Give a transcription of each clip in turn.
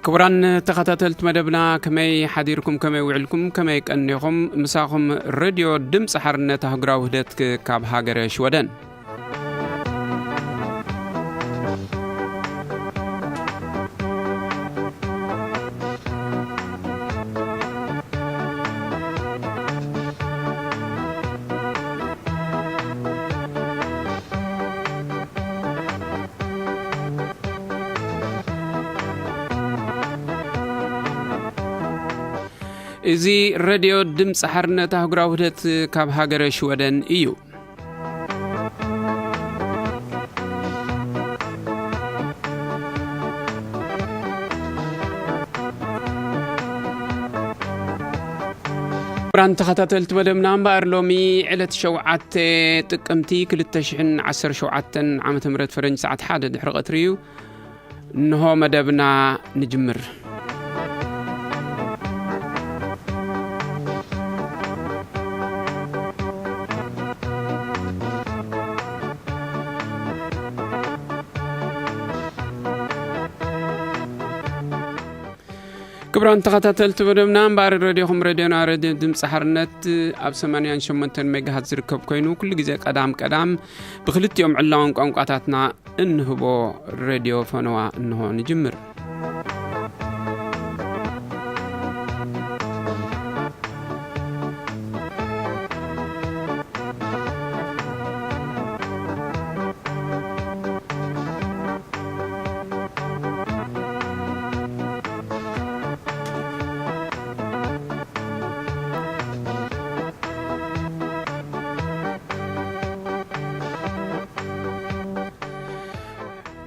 ክቡራን ተኸታተልቲ መደብና፣ ከመይ ሓዲርኩም፣ ከመይ ውዕልኩም፣ ከመይ ቀኒኹም? ምሳኹም ሬድዮ ድምፂ ሓርነት ኣህጉራዊ ውህደት ክ-፣ ካብ ሃገረ ሽወደን። እዚ ሬድዮ ድምፂ ሓርነት ኣህጉራዊ ውህደት ካብ ሃገረ ሽወደን እዩ። ክቡራን ተኸታተልቲ መደብና፣ እምበኣር ሎሚ ዕለት ሸውዓተ ጥቅምቲ ክልተ ሽሕን ዓሰርተ ሸውዓተን ዓመተ ምህረት ፈረንጂ ሰዓት ሓደ ድሕሪ ቀትሪ እዩ። እንሆ መደብና ንጅምር። ክቡራን ተኸታተልቲ መደብና፣ እምበኣር ሬድዮኹም ሬድዮና ሬድዮ ድምፂ ሓርነት ኣብ ሰማንያን ሸሞንተን ሜጋሃት ዝርከብ ኮይኑ፣ ኩሉ ግዜ ቀዳም ቀዳም ብክልቲኦም ዕላውን ቋንቋታትና እንህቦ ሬድዮ ፈነዋ እንሆ ንጅምር።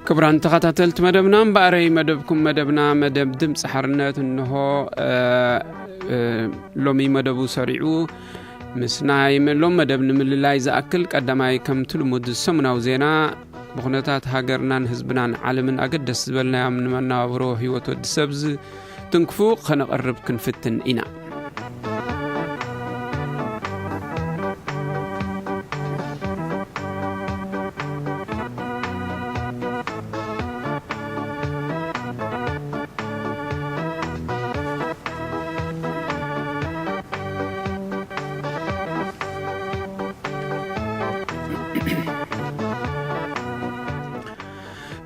ክቡራን ተኸታተልቲ መደብና፣ እምበኣረይ መደብኩም መደብና መደብ ድምፂ ሓርነት እንሆ፣ እ፣ እ፣ ሎሚ መደቡ ሰሪዑ። ምስ ናይ መ-፣ ሎም መደብ ንምልላይ ዝኣክል፣ ቀዳማይ ከምቲ ልሙድ ሰሙናዊ ዜና፣ ብኹነታት ሃገርናን ህዝብናን ዓለምን ኣገደስ ዝበልናዮም ንመነባብሮ ህይወት ወዲ ሰብ ዝትንክፉ ከነቐርብ ክንፍትን ኢና።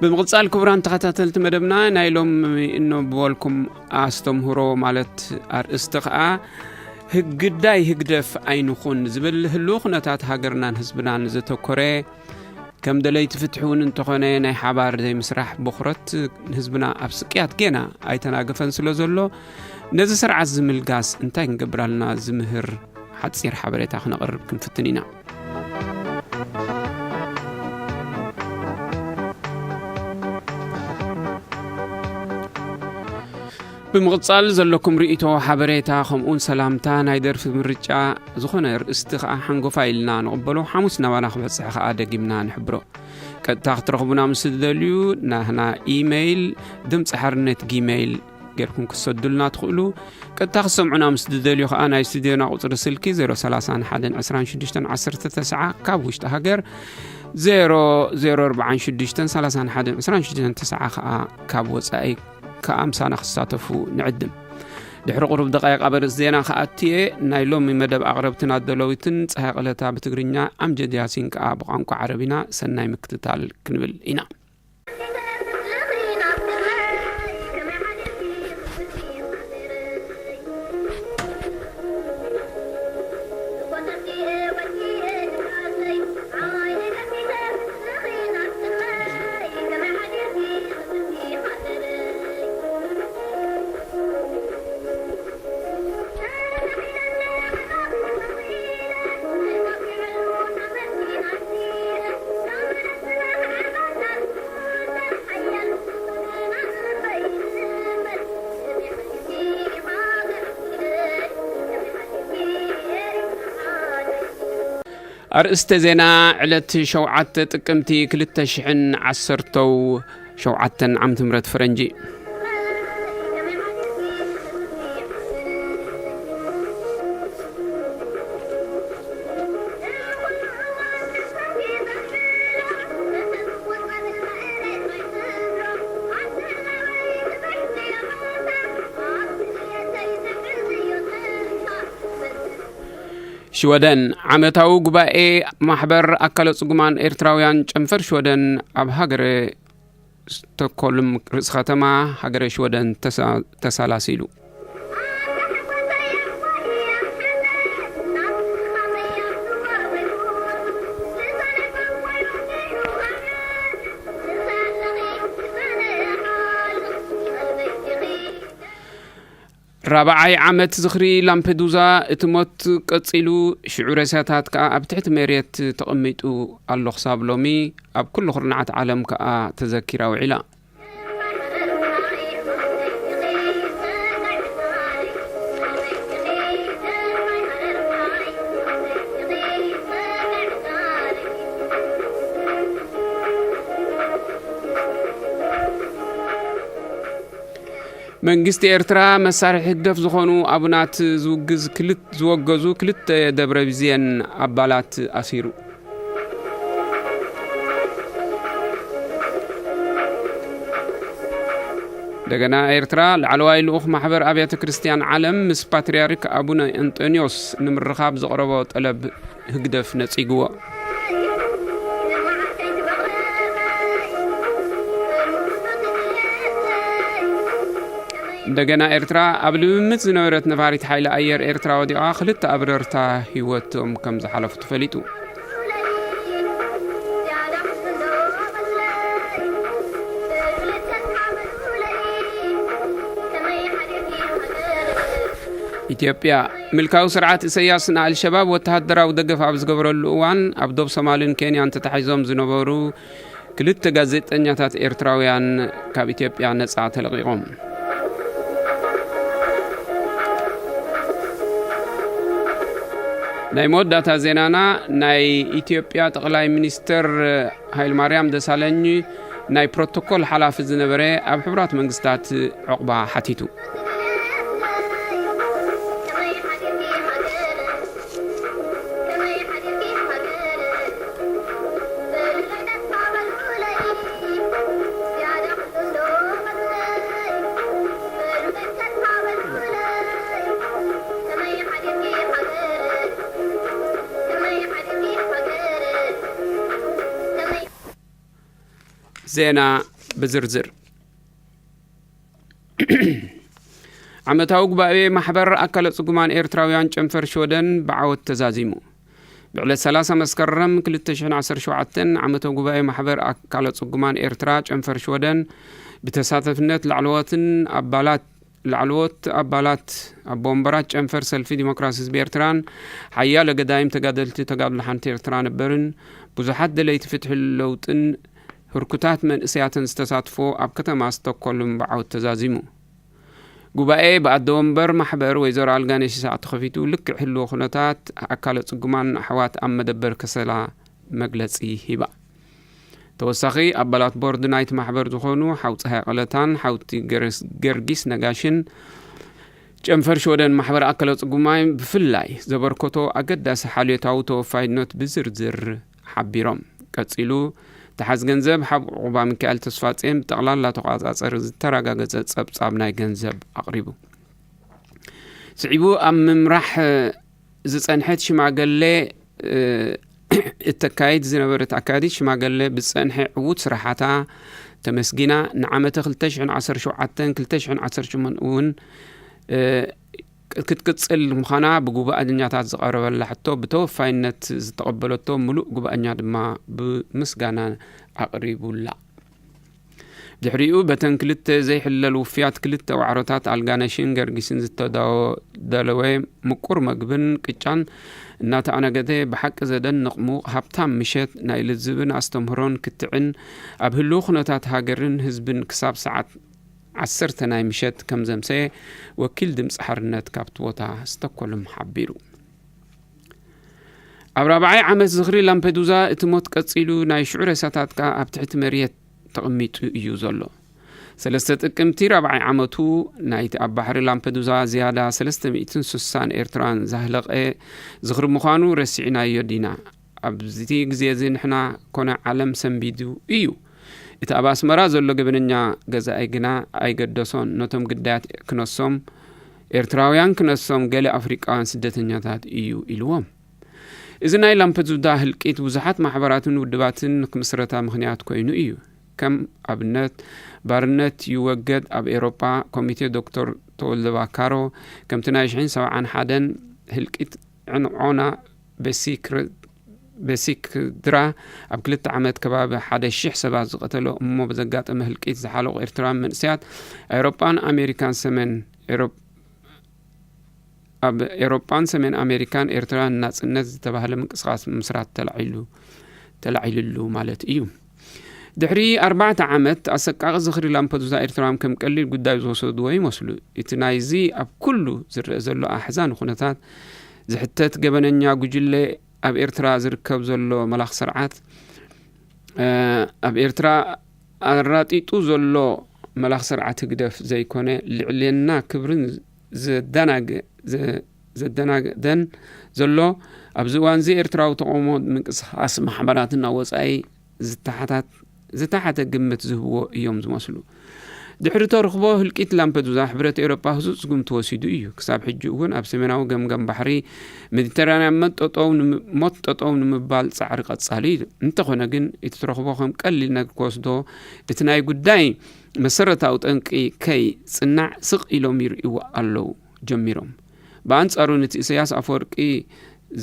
ብምቕጻል ክቡራን ተኸታተልቲ መደብና፣ ናይ ሎም እኖ ብበልኩም ኣስተምህሮ ማለት ኣርእስቲ ከኣ ህግ-፣ ግዳይ ህግደፍ ኣይንኹን ዝብል ህልው ኩነታት ሃገርናን ህዝብናን ዘተኮረ፣ ከም ደለይቲ ፍትሒ እውን እንተኾነ ናይ ሓባር ዘይምስራሕ ብኹረት ንህዝብና ኣብ ስቅያት ጌና ኣይተናገፈን ስለ ዘሎ፣ ነዚ ስርዓት ዝምልጋስ እንታይ ክንገብር ኣለና ዝምህር ሓጺር ሓበሬታ ክነቕርብ ክንፍትን ኢና። ብምቕጻል ዘለኩም ርእይቶ፣ ሓበሬታ፣ ከምኡውን ሰላምታ፣ ናይ ደርፊ ምርጫ፣ ዝኾነ ርእስቲ ከኣ ሓንጎፋይ ኢልና ንቕበሎ። ሓሙስ ናባና ክበጽሕ ከኣ ደጊምና ንሕብሮ። ቀጥታ ክትረኽቡና ምስ ትደልዩ፣ ናህና ኢሜይል ድምጺ ሓርነት ጂሜይል ጌርኩም ክትሰዱልና ትኽእሉ። ቀጥታ ክትሰምዑና ምስ ትደልዩ ከኣ፣ ናይ ስቱዲዮና ቁጽሪ ስልኪ ዜሮ ሰላሳ ሓደን ዕስራን ሽዱሽተን ዓሰርተ ተስዓ፣ ካብ ውሽጢ ሃገር ዜሮ ዜሮ ኣርባዓን ሽዱሽተን ሰላሳን ሓደን ዕስራን ሽዱሽተን ተስዓ ከኣ ካብ ወጻኢ ከኣ ምሳና ክሳተፉ ንዕድም። ድሕሪ ቁሩብ ደቃይቕ ኣብ ርእሲ ዜና ክኣቱ እየ። ናይ ሎሚ መደብ ኣቕረብትን ኣዳለዊትን ጸሃይ ቀለታ ብትግርኛ፣ ኣምጀድ ያሲን ከኣ ብቋንቋ ዓረብ ኢና። ሰናይ ምክትታል ክንብል ኢና። ኣርእስተ ዜና ዕለት ሸውዓተ ጥቅምቲ ክልተ ሽሕን ዓሰርተው ሸውዓተን ዓመተ ምህረት ፈረንጂ። ሽወደን፣ ዓመታዊ ጉባኤ ማሕበር ኣካለ ጽጉማን ኤርትራውያን ጨንፈር ሽወደን ኣብ ሃገረ ስቶኮልም፣ ርእሲ ከተማ ሃገረ ሽወደን ተሳ-፣ ተሳላሲሉ። ራብዓይ ዓመት ዝኽሪ ላምፔዱዛ፣ እቲ ሞት ቀጺሉ፣ ሽዑ ሬሳታት ከኣ ኣብ ትሕቲ መሬት ተቐሚጡ ኣሎ። ክሳብ ሎሚ ኣብ ኩሉ ኩርናዓት ዓለም ከኣ ተዘኪራ ውዒላ። መንግስቲ ኤርትራ መሳርሒ ህግደፍ ዝኾኑ ኣቡናት ዝውግዝ ክልት-፣ ዝወገዙ ክልተ ደብረ ብዜን ኣባላት ኣሲሩ። እንደገና ኤርትራ፣ ላዕለዋይ ልኡኽ ማሕበር ኣብያተ ክርስቲያን ዓለም ምስ ፓትርያርክ ኣቡነ ኣንጦንዮስ ንምርኻብ ዘቕረቦ ጠለብ ህግደፍ ነጺግዎ። እንደገና ኤርትራ፣ ኣብ ልምምድ ዝነበረት ነፋሪት ሓይሊ ኣየር ኤርትራ ወዲቓ፣ ክልተ ኣብረርታ ህይወቶም ከም ዝሓለፉ ተፈሊጡ። ኢትዮጵያ፣ ምልካዊ ስርዓት ኢሳያስ ንኣልሸባብ ወተሃደራዊ ደገፍ ኣብ ዝገበረሉ እዋን፣ ኣብ ዶብ ሶማልን ኬንያን ተታሒዞም ዝነበሩ ክልተ ጋዜጠኛታት ኤርትራውያን ካብ ኢትዮጵያ ነጻ ተለቒቖም። ናይ መወዳእታ ዜናና፣ ናይ ኢትዮጵያ ጠቕላይ ሚኒስትር ሃይለማርያም ደሳለኝ ናይ ፕሮቶኮል ሓላፊ ዝነበረ ኣብ ሕቡራት መንግስታት ዑቕባ ሓቲቱ። ዜና ብዝርዝር። ዓመታዊ ጉባኤ ማሕበር ኣካለ ጽጉማን ኤርትራውያን ጨንፈር ሽወደን ብዓወት ተዛዚሙ። ብዕለት ሰላሳ መስከረም ክልተ ሽሕን ዓሰርተ ሸውዓተን ዓመታዊ ጉባኤ ማሕበር ኣካለ ጽጉማን ኤርትራ ጨንፈር ሽወደን ብተሳተፍነት ላዕለዎትን ኣባላት፣ ላዕለዎት ኣባላት ኣቦ ወንበራት ጨንፈር ሰልፊ ዲሞክራሲ ህዝቢ ኤርትራን ሓያለ ገዳይም ተጋደልቲ ተጋድሎ ሓንቲ ኤርትራ ነበርን ብዙሓት ደለይቲ ፍትሒ ለውጥን ህርኩታት መንእሰያትን ዝተሳትፎ ኣብ ከተማ ስቶክሆልም ብዓወት ተዛዚሙ። ጉባኤ ብኣደ ወንበር ማሕበር ወይዘሮ ኣልጋነሽ ይስሐቅ ተኸፊቱ፣ ልክዕ ህልዎ ኩነታት ኣካለ ጽጉማን ኣሕዋት ኣብ መደበር ከሰላ መግለጺ ሂባ። ተወሳኺ ኣባላት ቦርድ ናይቲ ማሕበር ዝኾኑ ሓው ጸሃይ ቀለታን ሓውቲ ገረስ-፣ ገርጊስ ነጋሽን ጨንፈር ሽወደን ማሕበር ኣካለ ጽጉማይ ብፍላይ ዘበርከቶ ኣገዳሲ ሓልዮታዊ ተወፋይነት ብዝርዝር ሓቢሮም። ቀጺሉ፣ ተሓዝ ገንዘብ ሓብ ዑቕባ ሚካኤል ተስፋጼን ብጠቕላላ ተቆጻጸሪ ዝተረጋገጸ ጸብጻብ ናይ ገንዘብ ኣቕሪቡ። ስዒቡ ኣብ ምምራሕ ዝጸንሐት ሽማገለ፣ እ፣ እተካይድ ዝነበረት ኣካያዲት ሽማገለ ብዝጸንሐ ዕዉት ስራሓታ ተመስጊና፣ ንዓመተ ክልተ ሽሕን ዓሰርተ ሸውዓተን ክልተ ሽሕን ዓሰርተ ሸሞንተን እውን፣ እ፣ ክትቅጽል ምዃና ብጉባኣኛታት ዝቐረበላ ሕቶ ብተወፋይነት ዝተቐበለቶ ምሉእ ጉባኣኛ ድማ ብምስጋና ኣቕሪቡላ። ድሕሪኡ በተን ክልተ ዘይሕለል ውፍያት ክልተ ዋዕሮታት ኣልጋነሽን ገርጊስን ዝተዳወ-፣ ደለወ ምቁር መግብን ቅጫን እናተኣነገተ ብሓቂ ዘደንቕ ምዉቕ ሃብታም ምሸት ናይ ልዝብን ኣስተምህሮን ክትዕን ኣብ ህልው ኩነታት ሃገርን ህዝብን ክሳብ ሰዓት ዓሰርተ ናይ ምሸት ከም ዘምሰየ ወኪል ድምፂ ሓርነት ካብቲ ቦታ ስቶኮልም ሓቢሩ። ኣብ ራብዓይ ዓመት ዝኽሪ ላምፔዱዛ እቲ ሞት ቀጺሉ፣ ናይ ሽዑ ሬሳታት ከኣ ኣብ ትሕቲ መሬት ተቐሚጡ እዩ ዘሎ። ሰለስተ ጥቅምቲ ራብዓይ ዓመቱ ናይቲ ኣብ ባሕሪ ላምፔዱዛ ዝያዳ ሰለስተ ሚእትን ስሳን ኤርትራውያን ዘህለቐ ዝኽሪ ምዃኑ ረሲዕናዮ ዲና? ኣብዚ ግዜ እዚ ንሕና ኮነ ዓለም ሰንቢዱ እዩ። እቲ ኣብ ኣስመራ ዘሎ ገበነኛ ገዛኢ ግና ኣይገደሶን። ነቶም ግዳያት ክነሶም፣ ኤርትራውያን ክነሶም፣ ገለ ኣፍሪቃውያን ስደተኛታት እዩ ኢልዎም። እዚ ናይ ላምፐዱዛ ህልቂት ብዙሓት ማሕበራትን ውድባትን ንክምስረታ ምኽንያት ኮይኑ እዩ። ከም ኣብነት፣ ባርነት ይወገድ ኣብ ኤሮጳ ኮሚቴ ዶክተር ተወልደ ባካሮ፣ ከምቲ ናይ ሽሕን ሰብዓን ሓደን ህልቂት ዕንዖና በሲክድራ ኣብ ክልተ ዓመት ከባቢ ሓደ ሽሕ ሰባት ዝቐተሎ እሞ ብዘጋጠመ ህልቂት ዝሓለቑ ኤርትራውያን መንእሰያት፣ ኤሮጳን ኣሜሪካን ሰሜን ኤሮጳ ኣብ ኤሮጳን ሰሜን ኣሜሪካን ኤርትራን ናጽነት ዝተባህለ ምንቅስቃስ ምስራት ተላዒሉ ተላዒልሉ ማለት እዩ። ድሕሪ ኣርባዕተ ዓመት ኣሰቃቂ ዝኽሪ ላምፐዱዛ ኤርትራውያን ከም ቀሊል ጉዳይ ዝወሰድዎ ይመስሉ። እቲ ናይዚ ኣብ ኩሉ ዝረአ ዘሎ ኣሕዛኒ ኩነታት ዝሕተት ገበነኛ ጉጅለ ኣብ ኤርትራ ዝርከብ ዘሎ መላኽ ስርዓት ኣብ ኤርትራ ኣራጢጡ ዘሎ መላኽ ስርዓት ህግደፍ ዘይኮነ ልዕልና ክብርን ዘደናግደን ዘሎ ኣብዚ እዋንዚ ኤርትራዊ ተቃውሞ ምንቅስቃስ ማሕበራትና ወፃኢ ዝተሓተ ግምት ዝህብዎ እዮም ዝመስሉ። ድሕሪ ተርኽቦ ህልቂት ላምፐዱዛ ሕብረት ኤውሮጳ ህፁፅ ስጉምቲ ወሲዱ እዩ። ክሳብ ሕጂ እውን ኣብ ሰሜናዊ ገምገም ባሕሪ ሜዲተራንያን ሞት ጠጠው ንምባል ፃዕሪ ቀፃሊ እዩ። እንተኾነ ግን እቲ ትረኽቦ ከም ቀሊል ነገር ክወስዶ እቲ ናይ ጉዳይ መሰረታዊ ጠንቂ ከይ ፅናዕ ስቕ ኢሎም ይርእይዎ ኣለዉ ጀሚሮም። ብኣንፃሩ ነቲ ኢሳያስ ኣፈወርቂ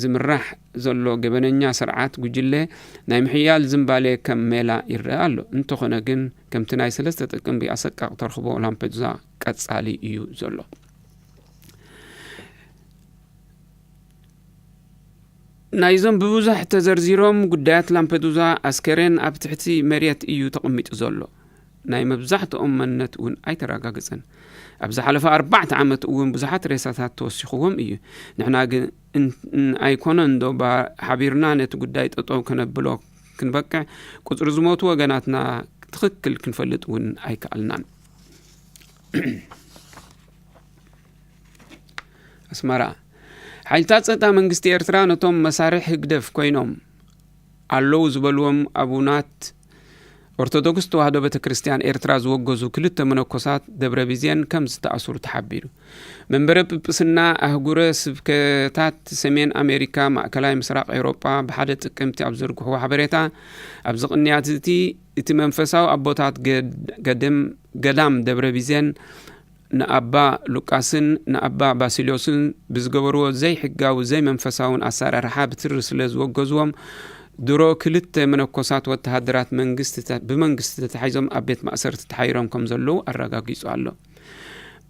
ዝምራሕ ዘሎ ገበነኛ ስርዓት ጉጅለ ናይ ምሕያል ዝንባሌ ከም ሜላ ይረአ ኣሎ። እንተኾነ ግን ከምቲ ናይ ሰለስተ ጥቅምቢ ኣሰቃቂ ተርኽቦ ላምፐዱዛ ቀፃሊ እዩ ዘሎ። ናይዞም ብብዙሕ ተዘርዚሮም ጉዳያት ላምፐዱዛ ኣስከሬን ኣብ ትሕቲ መሬት እዩ ተቐሚጡ ዘሎ። ናይ መብዛሕትኦም መንነት እውን ኣይተረጋገጸን። ኣብ ዝሓለፈ ኣርባዕተ ዓመት እውን ብዙሓት ሬሳታት ተወሲኽዎም እዩ። ንሕና ግን ኣይኮነን ዶ ሓቢርና ነቲ ጉዳይ ጠጠው ከነብሎ ክንበቅዕ ቁጽሪ ዝሞቱ ወገናትና ትኽክል ክንፈልጥ እውን ኣይከኣልናን። ኣስመራ። ሓይልታት ጸጥታ መንግስቲ ኤርትራ ነቶም መሳርሒ ህግደፍ ኮይኖም ኣለዉ ዝበልዎም ኣቡናት ኦርቶዶክስ ተዋህዶ ቤተ ክርስቲያን ኤርትራ ዝወገዙ ክልተ መነኮሳት ደብረ ቢዜን ከም ዝተኣስሩ ተሓቢሩ። መንበረ ጵጵስና ኣህጉረ ስብከታት ሰሜን ኣሜሪካ ማእከላይ ምስራቕ ኤውሮጳ ብሓደ ጥቅምቲ ኣብ ዘርግሕዎ ሓበሬታ፣ ኣብዚ ቅንያት እቲ እቲ መንፈሳዊ ኣቦታት ገዳም ደብረ ቢዜን ንኣባ ሉቃስን ንኣባ ባሲልዮስን ብዝገበርዎ ዘይሕጋዊ ዘይመንፈሳውን ኣሰራርሓ ብትሪ ስለ ዝወገዝዎም ድሮ ክልተ መነኮሳት ወተሃደራት ብመንግስቲ ተታሒዞም ኣብ ቤት ማእሰርቲ ተሓይሮም ከም ዘለዉ ኣረጋጊጹ ኣሎ።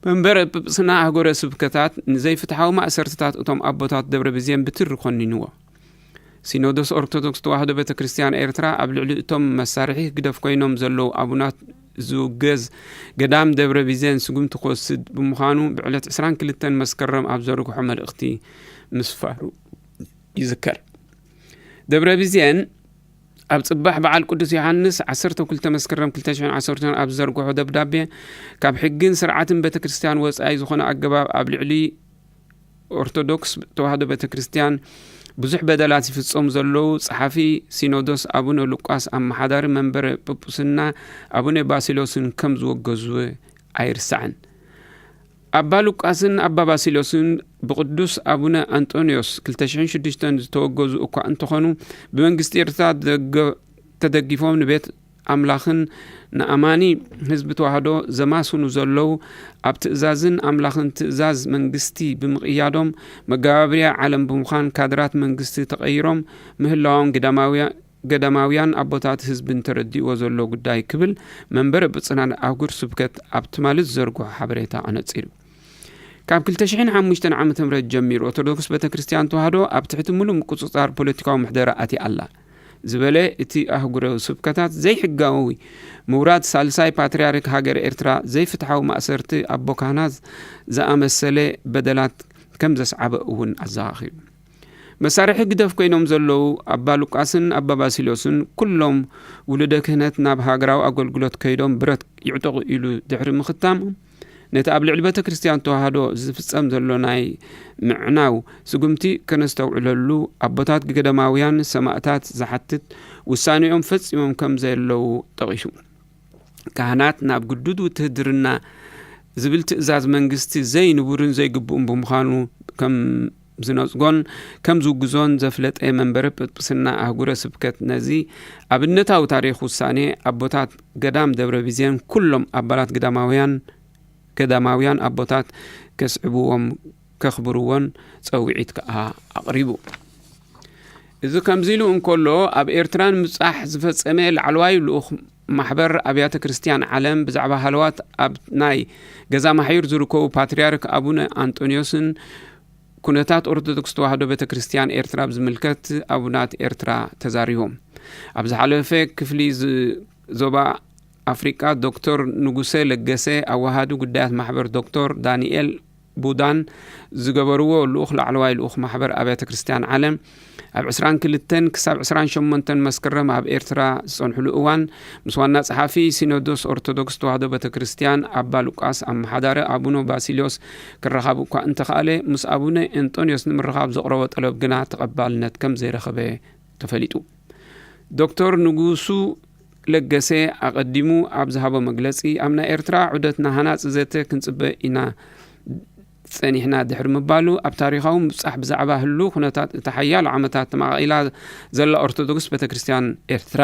መንበረ ጵጵስና ኣህጉረ ስብከታት ንዘይፍትሓዊ ማእሰርትታት እቶም ኣቦታት ደብረ ብዜን ብትሪ ኮኒንዎ። ሲኖዶስ ኦርቶዶክስ ተዋህዶ ቤተ ክርስቲያን ኤርትራ ኣብ ልዕሊ እቶም መሳርሒ ህግደፍ ኮይኖም ዘለዉ ኣቡናት ዝውገዝ ገዳም ደብረ ቢዜን ስጉምቲ ክወስድ ብምዃኑ ብዕለት ዕስራን ክልተን መስከረም ኣብ ዘርግሖ መልእኽቲ ምስፋሩ ይዝከር። ደብረ ቢዜን ኣብ ጽባሕ በዓል ቅዱስ ዮሃንስ ዓሰርተ ክልተ መስከረም ክልተ ሽሕን ዓሰርተ ኣብ ዘርግሖ ደብዳቤ ካብ ሕግን ስርዓትን ቤተ ክርስቲያን ወጻኢ ዝኾነ ኣገባብ ኣብ ልዕሊ ኦርቶዶክስ ተዋህዶ ቤተ ክርስቲያን ብዙሕ በደላት ይፍጸሙ ዘለዉ ጸሓፊ ሲኖዶስ ኣቡነ ሉቃስ ኣመሓዳሪ መንበረ ጵጵስና ኣቡነ ባሲሎስን ከም ዝወገዙ ኣይርሳዕን። ኣባ ሉቃስን ኣባ ባሲሎስን ብቅዱስ ኣቡነ ኣንጦንዮስ ክልተ ሽሕን ሽዱሽተን ዝተወገዙ እኳ እንተኾኑ ብመንግስቲ ኤርትራ ተደጊፎም ንቤት ኣምላኽን ንኣማኒ ህዝቢ ተዋህዶ ዘማስኑ ዘለዉ ኣብ ትእዛዝን ኣምላኽን ትእዛዝ መንግስቲ ብምቕያዶም መጋባብርያ ዓለም ብምዃን ካድራት መንግስቲ ተቐይሮም ምህላዎም ገዳማውያን ኣቦታት ህዝብን ተረዲእዎ ዘሎ ጉዳይ ክብል መንበረ ጵጵስና ኣህጉር ስብከት ኣብ ትማሊ ዝዘርግሖ ሓበሬታ ኣነጺሩ። ካብ ክልተ ሽሕን ሓሙሽተን ዓመተ ምህረት ጀሚሩ ኦርቶዶክስ ቤተ ክርስቲያን ተዋህዶ ኣብ ትሕቲ ምሉእ ምቁጽጻር ፖለቲካዊ ምሕደራ ኣትያ ኣላ ዝበለ እቲ ኣህጉራዊ ስብከታት ዘይሕጋዊ ምውራድ ሳልሳይ ፓትርያርክ ሃገረ ኤርትራ ዘይፍትሓዊ ማእሰርቲ ኣቦ ካህናት ዝኣመሰለ በደላት ከም ዘስዓበ እውን ኣዘኻኺሩ። መሳርሒ ግደፍ ኮይኖም ዘለዉ ኣባ ሉቃስን ኣባ ባሲሎስን ኩሎም ውሉደ ክህነት ናብ ሃገራዊ ኣገልግሎት ከይዶም ብረት ይዕጠቑ ኢሉ ድሕሪ ምኽታም ነቲ ኣብ ልዕሊ ቤተ ክርስቲያን ተዋህዶ ዝፍጸም ዘሎ ናይ ምዕናው ስጉምቲ ከነስተውዕለሉ ኣቦታት ገዳማውያን ሰማእታት ዝሓትት ውሳኔኦም ፈጺሞም ከም ዘለዉ ጠቒሱ። ካህናት ናብ ግዱድ ውትህድርና ዝብል ትእዛዝ መንግስቲ ዘይንቡርን ዘይግብኡን ብምዃኑ ከም ዝነጽጎን ከም ዝውግዞን ዘፍለጠ መንበረ ጵጵስና ኣህጉረ ስብከት፣ ነዚ ኣብነታዊ ታሪኽ ውሳኔ ኣቦታት ገዳም ደብረ ቢዜን ኩሎም ኣባላት ገዳማውያን ገዳማውያን ኣቦታት ከስዕብዎም ከኽብርዎን ጸውዒት ከኣ ኣቕሪቡ። እዚ ከምዚ ኢሉ እንከሎ፣ ኣብ ኤርትራ ንምብጻሕ ዝፈጸመ ላዕለዋይ ልኡኽ ማሕበር ኣብያተ ክርስቲያን ዓለም ብዛዕባ ሃለዋት ኣብ ናይ ገዛ ማሕዩር ዝርከቡ ፓትርያርክ ኣቡነ ኣንጦንዮስን ኩነታት ኦርቶዶክስ ተዋህዶ ቤተ ክርስቲያን ኤርትራ ብዝምልከት ኣቡናት ኤርትራ ተዛሪቦም። ኣብ ዝሓለፈ ክፍሊ ዝ-፣ ዞባ ኣፍሪቃ ዶክተር ንጉሰ ለገሰ፣ ኣዋሃዲ ጉዳያት ማሕበር ዶክተር ዳንኤል ቡዳን ዝገበርዎ፣ ልኡኽ ላዕለዋይ ልኡኽ ማሕበር ኣብያተ ክርስቲያን ዓለም ኣብ ዕስራን ክልተን ክሳብ ዕስራን ሸሞንተን መስከረም ኣብ ኤርትራ ዝጸንሕሉ እዋን፣ ምስ ዋና ጸሓፊ ሲኖዶስ ኦርቶዶክስ ተዋህዶ ቤተ ክርስቲያን ኣባ ሉቃስ፣ ኣመሓዳሪ ኣቡነ ባሲልዮስ ክረኻብ እኳ እንተኸኣለ፣ ምስ ኣቡነ እንጦንዮስ ንምርኻብ ዘቕረቦ ጠለብ ግና ተቐባልነት ከም ዘይረኸበ ተፈሊጡ። ዶክተር ንጉሱ ለገሰ ኣቐዲሙ ኣብ ዝሃቦ መግለጺ፣ ኣብ ናይ ኤርትራ ዑደት ንሃናጺ ዘተ ክንጽበ ኢና ጸኒሕና ድሕሪ ምባሉ፣ ኣብ ታሪኻዊ ምብጻሕ ብዛዕባ ህሉው ኩነታት እታ ሓያሎ ዓመታት ተመቓቒላ ዘላ ኦርቶዶክስ ቤተክርስትያን ኤርትራ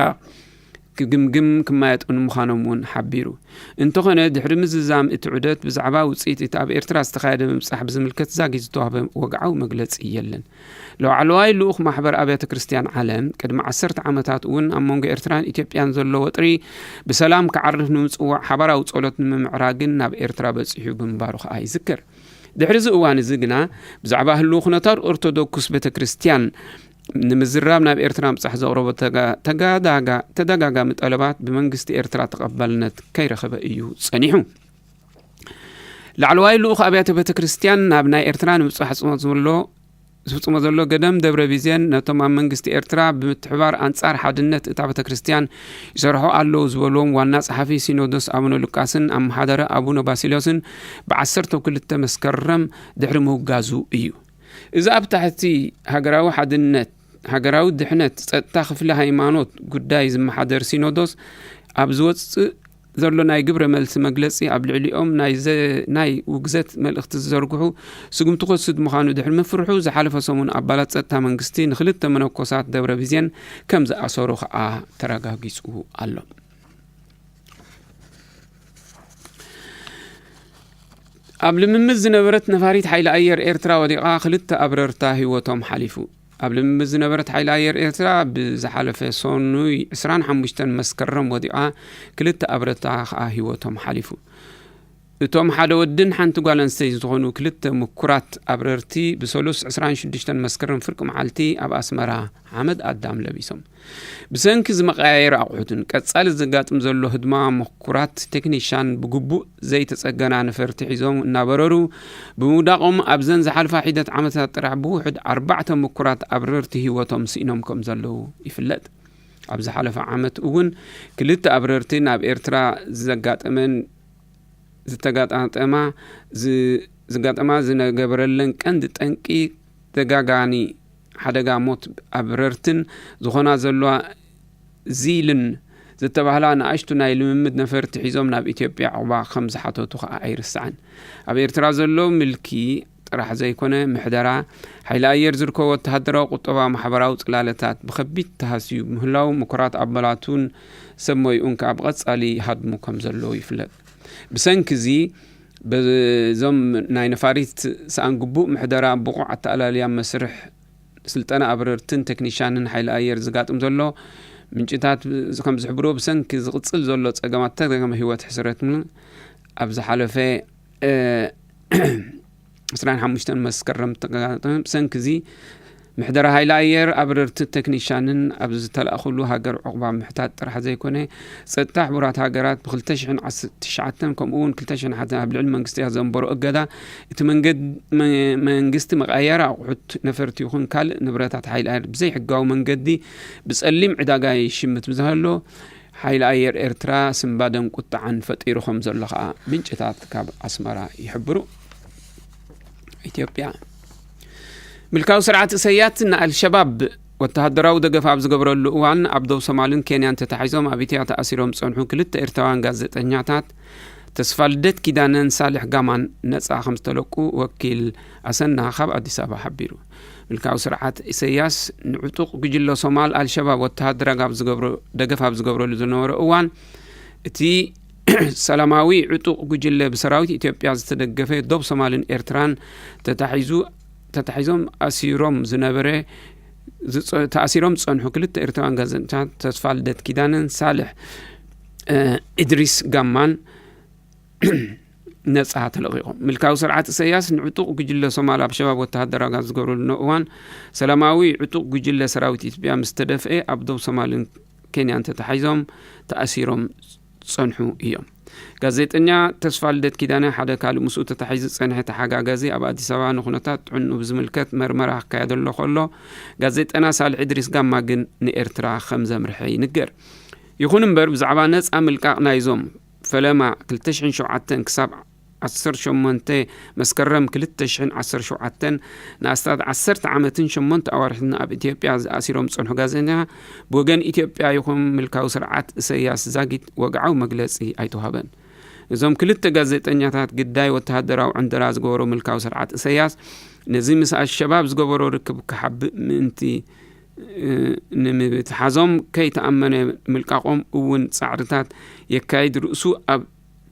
ክግምግም ክመያየጡ ንምዃኖም እውን ሓቢሩ። እንተኾነ፣ ድሕሪ ምዝዛም እቲ ዑደት፣ ብዛዕባ ውጽኢት እቲ ኣብ ኤርትራ ዝተኻየደ ምብጻሕ ብዝምልከት ዛጊት ዝተዋህበ ወግዓዊ መግለጺ የለን። ላዕለዋይ ልኡኽ ማሕበር ኣብያተ ክርስትያን ዓለም፣ ቅድሚ ዓሰርተ ዓመታት እውን ኣብ መንጎ ኤርትራን ኢትዮጵያን ዘሎ ወጥሪ ብሰላም ክዓርፍ ንምጽዋዕ ሓባራዊ ጸሎት ንምምዕራግን ናብ ኤርትራ በጺሑ ብምንባሩ ከኣ ይዝከር። ድሕሪ እዚ እዋን እዚ ግና፣ ብዛዕባ ህልው ኩነታት ኦርቶዶክስ ቤተ ክርስትያን ንምዝራብ ናብ ኤርትራ ምብጻሕ ዘቕረቦ ተጋ-፣ ተጋዳጋ-፣ ተደጋጋሚ ጠለባት ብመንግስቲ ኤርትራ ተቐባልነት ከይረኸበ እዩ ጸኒሑ። ላዕለዋይ ልኡኽ ኣብያተ ቤተ ክርስትያን ናብ ናይ ኤርትራ ንምብጻሕ ዝፍጽሞ ዘሎ፣ ዝፍጽሞ ዘሎ ገደም ደብረ ቢዜን፣ ነቶም ኣብ መንግስቲ ኤርትራ ብምትሕባር ኣንጻር ሓድነት እታ ቤተ ክርስትያን ይሰርሑ ኣለዉ ዝበልዎም ዋና ጸሓፊ ሲኖዶስ ኣቡነ ሉቃስን ኣመሓዳሪ ኣቡነ ባሲልዮስን ብዓሰርተ ክልተ መስከረም ድሕሪ ምውጋዙ እዩ። እዚ ኣብ ታሕቲ ሃገራዊ ሓድነት፣ ሃገራዊ ድሕነት፣ ጸጥታ ክፍሊ ሃይማኖት ጉዳይ ዝመሓደር ሲኖዶስ ኣብ ዝወጽእ ዘሎ ናይ ግብረ መልሲ መግለጺ፣ ኣብ ልዕሊኦም ናይ ዘ-፣ ናይ ውግዘት መልእኽቲ ዝዘርግሑ ስጉምቲ ክወስድ ምዃኑ ድሕሪ ምፍርሑ፣ ዝሓለፈ ሰሙን ኣባላት ጸጥታ መንግስቲ ንኽልተ መነኮሳት ደብረ ቢዜን ከም ዝኣሰሩ ከኣ ተረጋጊጹ ኣሎ። ኣብ ልምምድ ዝነበረት ነፋሪት ሓይሊ ኣየር ኤርትራ ወዲቓ፣ ክልተ ኣብረርታ ህይወቶም ሓሊፉ። ኣብ ልምምድ ዝነበረት ሓይሊ ኣየር ኤርትራ ብዝሓለፈ ሰኑይ ዕስራን ሓሙሽተን መስከረም ወዲቓ፣ ክልተ ኣብረርታ ከኣ ህይወቶም ሓሊፉ። እቶም ሓደ ወድን ሓንቲ ጓል ኣንስተይቲ ዝኾኑ ክልተ ምኩራት ኣብረርቲ ብሰሉስ ዕስራን ሽዱሽተን መስከረም ፍርቂ መዓልቲ ኣብ ኣስመራ ሓመድ ኣዳም ለቢሶም። ብሰንኪ ዝመቀያየሪ ኣቑሑትን ቀጻሊ ዘጋጥም ዘሎ ህድማ ምኩራት ቴክኒሻን ብግቡእ ዘይተጸገና ነፈርቲ ሒዞም እናበረሩ ብምውዳቖም ኣብዘን ዝሓልፋ ሒደት ዓመታት ጥራሕ ብውሑድ ኣርባዕተ ምኩራት ኣብረርቲ ህይወቶም ስኢኖም ከም ዘለዉ ይፍለጥ። ኣብ ዝሓለፈ ዓመት እውን ክልተ ኣብረርቲ ናብ ኤርትራ ዘጋጠመን ዝተጋጣጠማ ዝ-፣ ዝጋጠማ ዝነበረለን ቀንዲ ጠንቂ ተጋጋኒ ሓደጋ ሞት ኣብረርትን ዝኾና ዘለዋ ዚልን ዝተባህላ ንኣሽቱ ናይ ልምምድ ነፈርቲ ሒዞም ናብ ኢትዮጵያ ዕቑባ ከም ዝሓተቱ ከኣ ኣይርሳዕን። ኣብ ኤርትራ ዘሎ ምልኪ ጥራሕ ዘይኮነ፣ ምሕደራ ሓይሊ ኣየር ዝርከቦ ወተሃደራዊ፣ ቁጠባ፣ ማሕበራዊ ጽላለታት ብኸቢድ ተሃስዩ ምህላው ምኩራት ኣባላቱን ሰብ ሞይኡን ከኣ ብቐጻሊ ይሃድሙ ከም ዘለዉ ይፍለጥ። ብሰንኪ እዚ፣ በዞም ናይ ነፋሪት ሰኣን ግቡእ ምሕደራ፣ ብቑዕ ኣተኣላልያ መስርሕ፣ ስልጠና ኣብረርትን ቴክኒሻንን ሓይሊ ኣየር ዝጋጥም ዘሎ ምንጭታት ከም ዝሕብሮ፣ ብሰንኪ ዝቕጽል ዘሎ ጸገማት ተደጋጋሚ ህይወት ሕስረትን ኣብ ዝሓለፈ፣ እ፣ ዕስራን ሓሙሽተን መስከረም ተጋጠመ። ብሰንኪ እዚ ምሕደራ ሓይሊ ኣየር ኣብረርቲ ቴክኒሻንን ኣብ ዝተላእኹሉ ሃገር ዕቑባ ምሕታት ጥራሕ ዘይኮነ፣ ጸጥታ ሕቡራት ሃገራት ብ ክልተ ሽሕን ዓሰርተ ትሽዓተን ከምኡ እውን ክልተ ሽሕን ሓደን ኣብ ልዕሊ መንግስቲ ዘንበሮ እገዳ፣ እቲ መንገድ-፣ መ-፣ መንግስቲ መቀየሪ ኣቑሑት ነፈርቲ ይኹን ካልእ ንብረታት ሓይሊ ኣየር ብዘይሕጋዊ መንገዲ ብጸሊም ዕዳጋ ይሽምት ብዝሃሎ፣ ሓይሊ ኣየር ኤርትራ ስንባደን ቁጥዓን ፈጢሩ ከም ዘሎ ከኣ ምንጭታት ካብ ኣስመራ ይሕብሩ። ኢትዮጵያ። ምልካዊ ስርዓት እሰያት ንኣልሸባብ ወተሃደራዊ ደገፍ ኣብ ዝገብረሉ እዋን፣ ኣብ ደቡብ ሶማልን ኬንያን ተታሒዞም ኣብ ኢትዮጵያ ተኣሲሮም ዝጸንሑ ክልተ ኤርትራውያን ጋዜጠኛታት ተስፋ ልደት ኪዳነን ሳልሕ ጋማን ነጻ ከም ዝተለቁ ወኪል ኣሰና ካብ ኣዲስ ኣበባ ሓቢሩ። ምልካዊ ስርዓት ኢሰያስ ንዕጡቕ ጉጅለ ሶማል ኣልሸባብ ወተሃደራዊ ኣብ ዝገብሮ፣ ደገፍ ኣብ ዝገብረሉ ዝነበረ እዋን፣ እቲ ሰላማዊ ዕጡቕ ጉጅለ ብሰራዊት ኢትዮጵያ ዝተደገፈ ዶብ ሶማልን ኤርትራን ተታሒዙ፣ ተታሒዞም ኣሲሮም ዝነበረ፣ ዝጸ-፣ ተኣሲሮም ዝጸንሑ ክልተ ኤርትራውያን ጋዜጠኛታት ተስፋ ልደት ኪዳነን ሳልሕ፣ እ፣ ኢድሪስ ጋማን ነጻ ተለቒቖም። ምልካዊ ስርዓት ኢሰያስ ንዕጡቕ ጉጅለ ሶማል ኣብ ሸባብ ወተሃደራዊ ጋዝ ዝገብረሉ እዋን፣ ሰላማዊ ዕጡቕ ጉጅለ ሰራዊት ኢትዮጵያ ምስ ተደፍኤ፣ ኣብ ዶብ ሶማልን ኬንያን ተታሒዞም ተኣሲሮም ጸንሑ እዮም። ጋዜጠኛ ተስፋ ልደት ኪዳነ፣ ሓደ ካልእ ምስኡ ተታሒዙ ዝጸንሐ ተሓጋጋዚ፣ ኣብ ኣዲስ ኣበባ ንኩነታት ጥዕንኡ ብዝምልከት መርመራ ክካየደሉ ከሎ፣ ጋዜጠና ሳልሕ እድሪስ ጋማ ግን ንኤርትራ ከም ዘምርሐ ይንገር። ይኹን እምበር፣ ብዛዕባ ነጻ ምልቃቕ ናይዞም ፈለማ ክልተ ሽሕን ሸውዓተን ክሳብ ዓሰርተ ሸሞንተ መስከረም ክልተ ሽሕን ዓሰርተ ሸውዓተን ንኣስታት ዓሰርተ ዓመትን ሸሞንተ ኣዋርሕን ኣብ ኢትዮጵያ ዝኣሲሮም ዝጸንሑ ጋዜጠኛ፣ ብወገን ኢትዮጵያ ይኹን ምልካዊ ስርዓት ኢሰያስ ዛጊት ወግዓዊ መግለጺ ኣይተዋህበን። እዞም ክልተ ጋዜጠኛታት ግዳይ ወተሃደራዊ ዕንደራ ዝገበሮ ምልካዊ ስርዓት ኢሰያስ፣ ነዚ ምስ ኣልሸባብ ዝገበሮ ርክብ ክሓብእ ምእንቲ፣ እ፣ ንምትሓዞም ከይተኣመነ ምልቃቖም እውን ጻዕርታት የካይድ ርእሱ ኣብ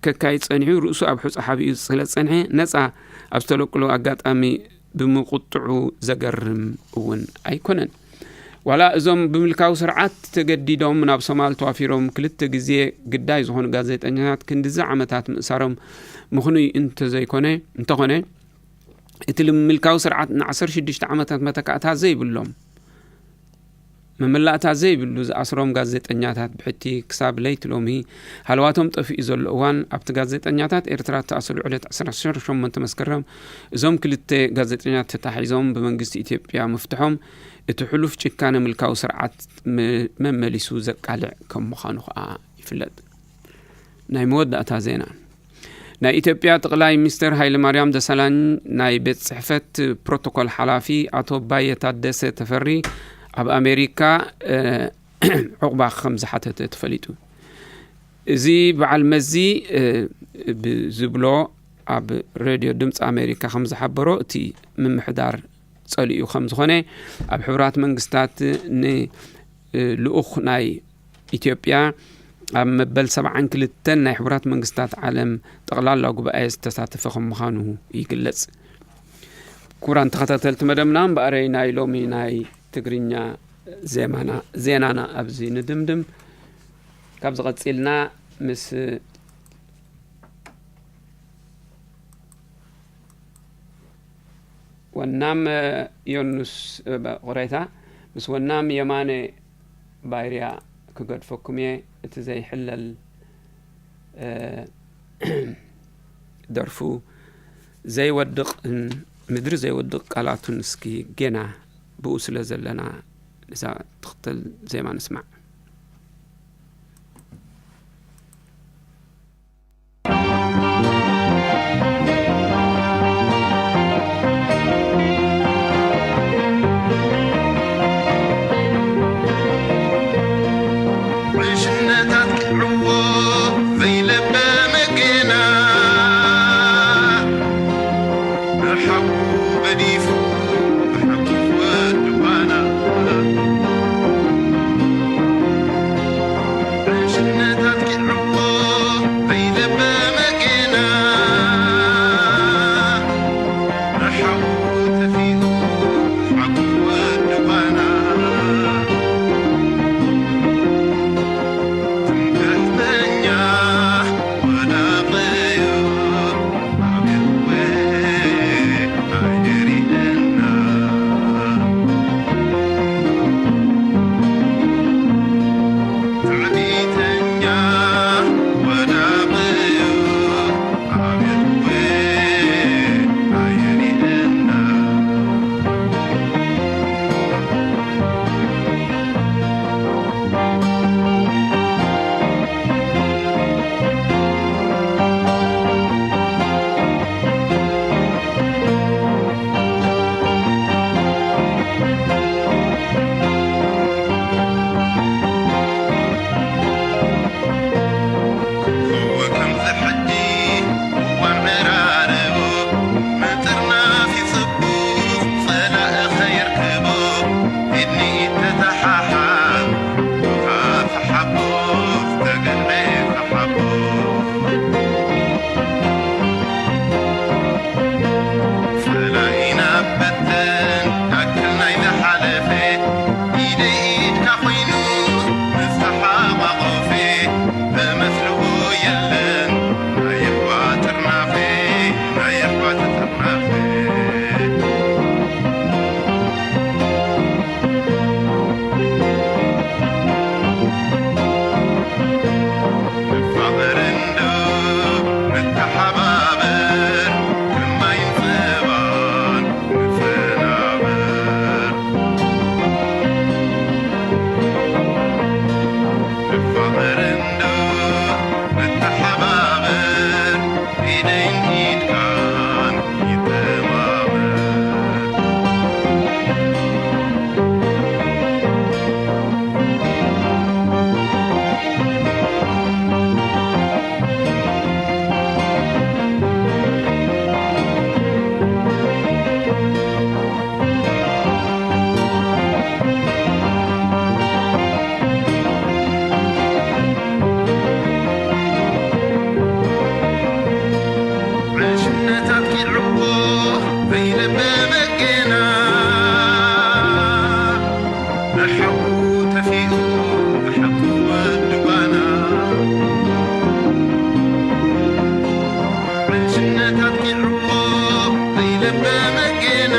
ከካይድ ጸኒሑ፣ ርእሱ ኣብ ሑጻ ሓቢኡ ስለ ዝጸንሐ፣ ነጻ ኣብ ዝተለቅሉ ኣጋጣሚ ብምቁጥዑ ዘገርም እውን ኣይኮነን። ዋላ እዞም ብምልካዊ ስርዓት ተገዲዶም ናብ ሶማል ተዋፊሮም ክልተ ግዜ ግዳይ ዝኾኑ ጋዜጠኛታት ክንድዚ ዓመታት ምእሳሮም ምኽኑይ እንተዘይኮነ፣ እንተኾነ፣ እቲ ምልካዊ ስርዓት ን ዓሰርተ ሽዱሽተ ዓመታት መተካእታ ዘይብሎም፣ መመላእታ ዘይብሉ ዝኣስሮም ጋዜጠኛታት ብሕቲ ክሳብ ለይቲ ሎሚ ሃለዋቶም ጠፊኡ ዘሎ እዋን፣ ኣብቲ ጋዜጠኛታት ኤርትራ ዝተኣሰሩ ዕለት ዓሰርተ ሸሞንተ መስከረም እዞም ክልተ ጋዜጠኛታት ተታሒዞም ብመንግስቲ ኢትዮጵያ ምፍትሖም፣ እቲ ሕሉፍ ጭካነ ምልካዊ ስርዓት መ-፣ መመሊሱ ዘቃልዕ ከም ምዃኑ ከኣ ይፍለጥ። ናይ መወዳእታ ዜና። ናይ ኢትዮጵያ ጠቕላይ ሚኒስትር ሃይለማርያም ደሳለኝ ናይ ቤት ጽሕፈት ፕሮቶኮል ሓላፊ ኣቶ ባየ ታደሰ ተፈሪ ኣብ ኣሜሪካ፣ እ፣ ዕቑባ ከም ዝሓተተ ተፈሊጡ። እዚ በዓል መዚ፣ እ፣ ብዝብሎ ኣብ ሬድዮ ድምፂ ኣሜሪካ ከም ዝሓበሮ፣ እቲ ምምሕዳር ጸሊኡ ከም ዝኾነ፣ ኣብ ሕቡራት መንግስታት ን-፣ እ፣ ልኡኽ ናይ ኢትዮጵያ ኣብ መበል ሰብዓን ክልተን ናይ ሕቡራት መንግስታት ዓለም ጠቕላላ ጉባኤ ዝተሳተፈ ከም ምዃኑ ይግለጽ። ክቡራን ተኸታተልቲ መደብና፣ እምበኣረይ ናይ ሎሚ ናይ ትግርኛ ዜማና፣ ዜናና ኣብዚ ንድምድም። ካብ ዝቐጺልና ምስ ወናም፣ እ፣ ዮኑስ፣ እ፣ በ-፣ ቁሬታ፣ ምስ ወናም የማነ ባይርያ ክገድፈኩም እየ። እቲ ዘይሕለል፣ እ፣ ደርፉ ዘይወድቕ፣ ን-፣ ምድሪ ዘይወድቕ ቃላቱን እስኪ ጌና ብኡ ስለ ዘለና፣ እዛ ትኽተል ዜማ ንስማዕ። ዕሽነታት ክዕዎ ዘይለበመ ጌና፣ ብሓዉ ገዲፉ፣ ብሓቂ ወዲ ባና። ቲኡ ብሓቂ ወዲ ጓና፣ ዕሽነት ኣጥቂዕዎ ዘይለበመ ጌና፣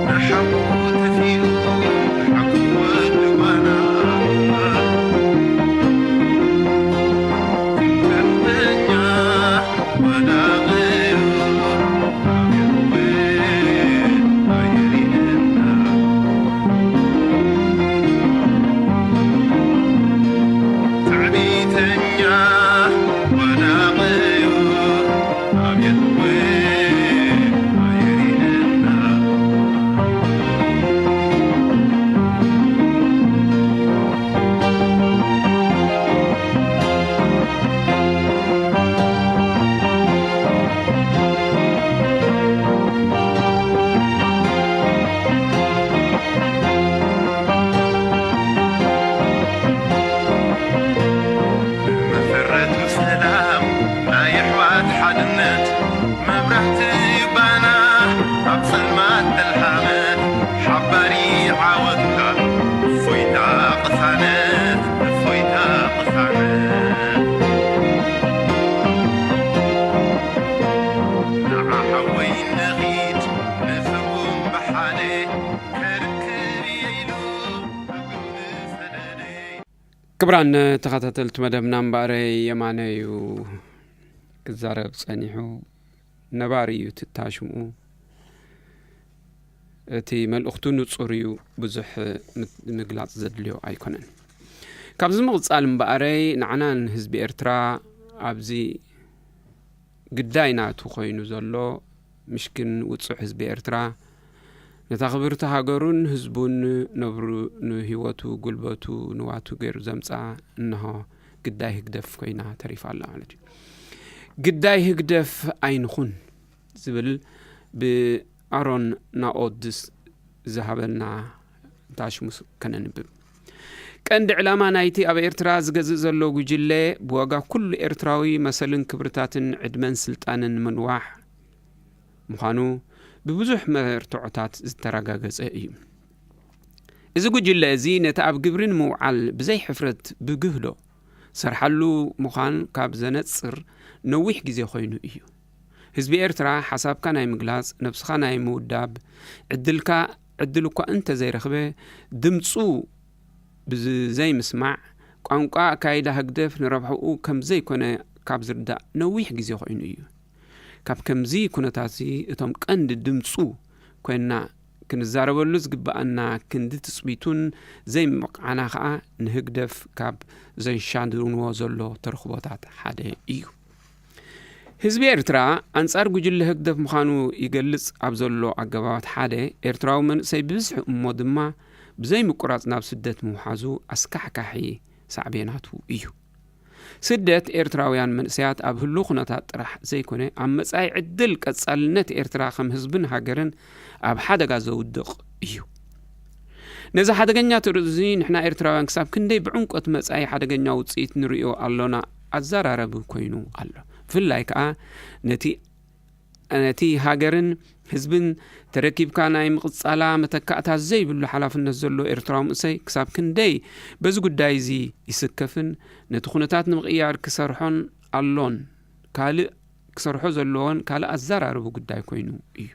ንሓዉ ተፊኡ ብሓቂ ወዲ ጓና። ትምክሕተኛ ወዳቒ መሰረቱ ሰላም ናይ ኣሕዋት ሓድነት፣ መብራህቲ ባና ኣብ ጸልማት ተልሃመት፣ ሓባሪ ዓወትካ እፎይታ ቅሳነት፣ እፎይታ ቅሳነት። ንዓ ሓወይ ንኺድ ንስጉም ብሓደ ከርክብ የኢሉ እግሩ ዝሰደደ። ክቡራን ተኸታተልቲ መደብና፣ እምበኣረይ የማነ እዩ ክዛረብ ጸኒሑ። ነባሪ እዩ ትታሽምኡ። እቲ መልእኽቱ ንጹር እዩ፣ ብዙሕ ምት-፣ ምግላጽ ዘድልዮ ኣይኮነን። ካብዚ ምቕጻል እምበኣረይ ንዓናን ህዝቢ ኤርትራ ኣብዚ ግዳይ ናቱ ኮይኑ ዘሎ ምሽኪን ውጹዕ ህዝቢ ኤርትራ፣ ነታ ክብርቲ ሃገሩን ህዝቡን ነብሩ ንህይወቱ፣ ጉልበቱ፣ ንዋቱ ገይሩ ዘምጽኣ፣ እንሆ ግዳይ ህግደፍ ኮይና ተሪፋ ኣላ ማለት እዩ። ግዳይ ህግደፍ ኣይንኹን ዝብል ብኣሮን ናኦድስ ዝሃበና ታሽሙስ ከነንብብ። ቀንዲ ዕላማ ናይቲ ኣብ ኤርትራ ዝገዝእ ዘሎ ጉጅለ፣ ብዋጋ ኩሉ ኤርትራዊ መሰልን ክብርታትን ዕድመን ስልጣንን ምንዋሕ ምዃኑ ብብዙሕ መርትዖታት ዝተረጋገጸ እዩ። እዚ ጉጅለ እዚ ነቲ ኣብ ግብሪ ንምውዓል ብዘይ ሕፍረት ብግህዶ ሰርሓሉ ምዃን ካብ ዘነጽር ነዊሕ ግዜ ኮይኑ እዩ። ህዝቢ ኤርትራ ሓሳብካ ናይ ምግላጽ፣ ነብስኻ ናይ ምውዳብ ዕድልካ፣ ዕድል እኳ እንተ ዘይረኽበ፣ ድምጹ ብዘይምስማዕ፣ ቋንቋ ኣካይዳ ህግደፍ ንረብሕኡ ከም ዘይኮነ ካብ ዝርዳእ ነዊሕ ግዜ ኮይኑ እዩ። ካብ ከምዚ ኩነታትሲ እቶም ቀንዲ ድምጹ ኮይንና ክንዛረበሉ ዝግብኣና ክንዲ ትጽቢቱን ዘይምብቕዓና ከኣ ንህግደፍ ካብ ዘንሻድንዎ ዘሎ ተረኽቦታት ሓደ እዩ። ህዝቢ ኤርትራ ኣንጻር ጉጅለ ህግደፍ ምዃኑ ይገልጽ ኣብ ዘሎ ኣገባባት ሓደ፣ ኤርትራዊ መንእሰይ ብብዝሒ እሞ ድማ ብዘይምቁራጽ ናብ ስደት ምውሓዙ ኣስካሕካሒ ሳዕቤናቱ እዩ። ስደት ኤርትራውያን መንእሰያት ኣብ ህሉው ኩነታት ጥራሕ ዘይኮነ፣ ኣብ መጻኢ ዕድል ቀጻልነት ኤርትራ ከም ህዝብን ሃገርን ኣብ ሓደጋ ዘውድቕ እዩ። ነዚ ሓደገኛ ትርኢት እዚ ንሕና ኤርትራውያን ክሳብ ክንደይ ብዕምቆት መጻኢ ሓደገኛ ውጽኢት ንርእዮ ኣሎና ኣዘራረቢ ኮይኑ ኣሎ። ብፍላይ ከኣ ነቲ፣ ነቲ ሃገርን ህዝብን ተረኪብካ ናይ ምቕጻላ መተካእታ ዘይብሉ ሓላፍነት ዘሎ ኤርትራዊ መንእሰይ ክሳብ ክንደይ በዚ ጉዳይ እዚ ይስከፍን ነቲ ኩነታት ንምቕያር ክሰርሖን ኣሎን ካልእ ክሰርሖ ዘለዎን ካልእ ኣዘራርቢ ጉዳይ ኮይኑ እዩ።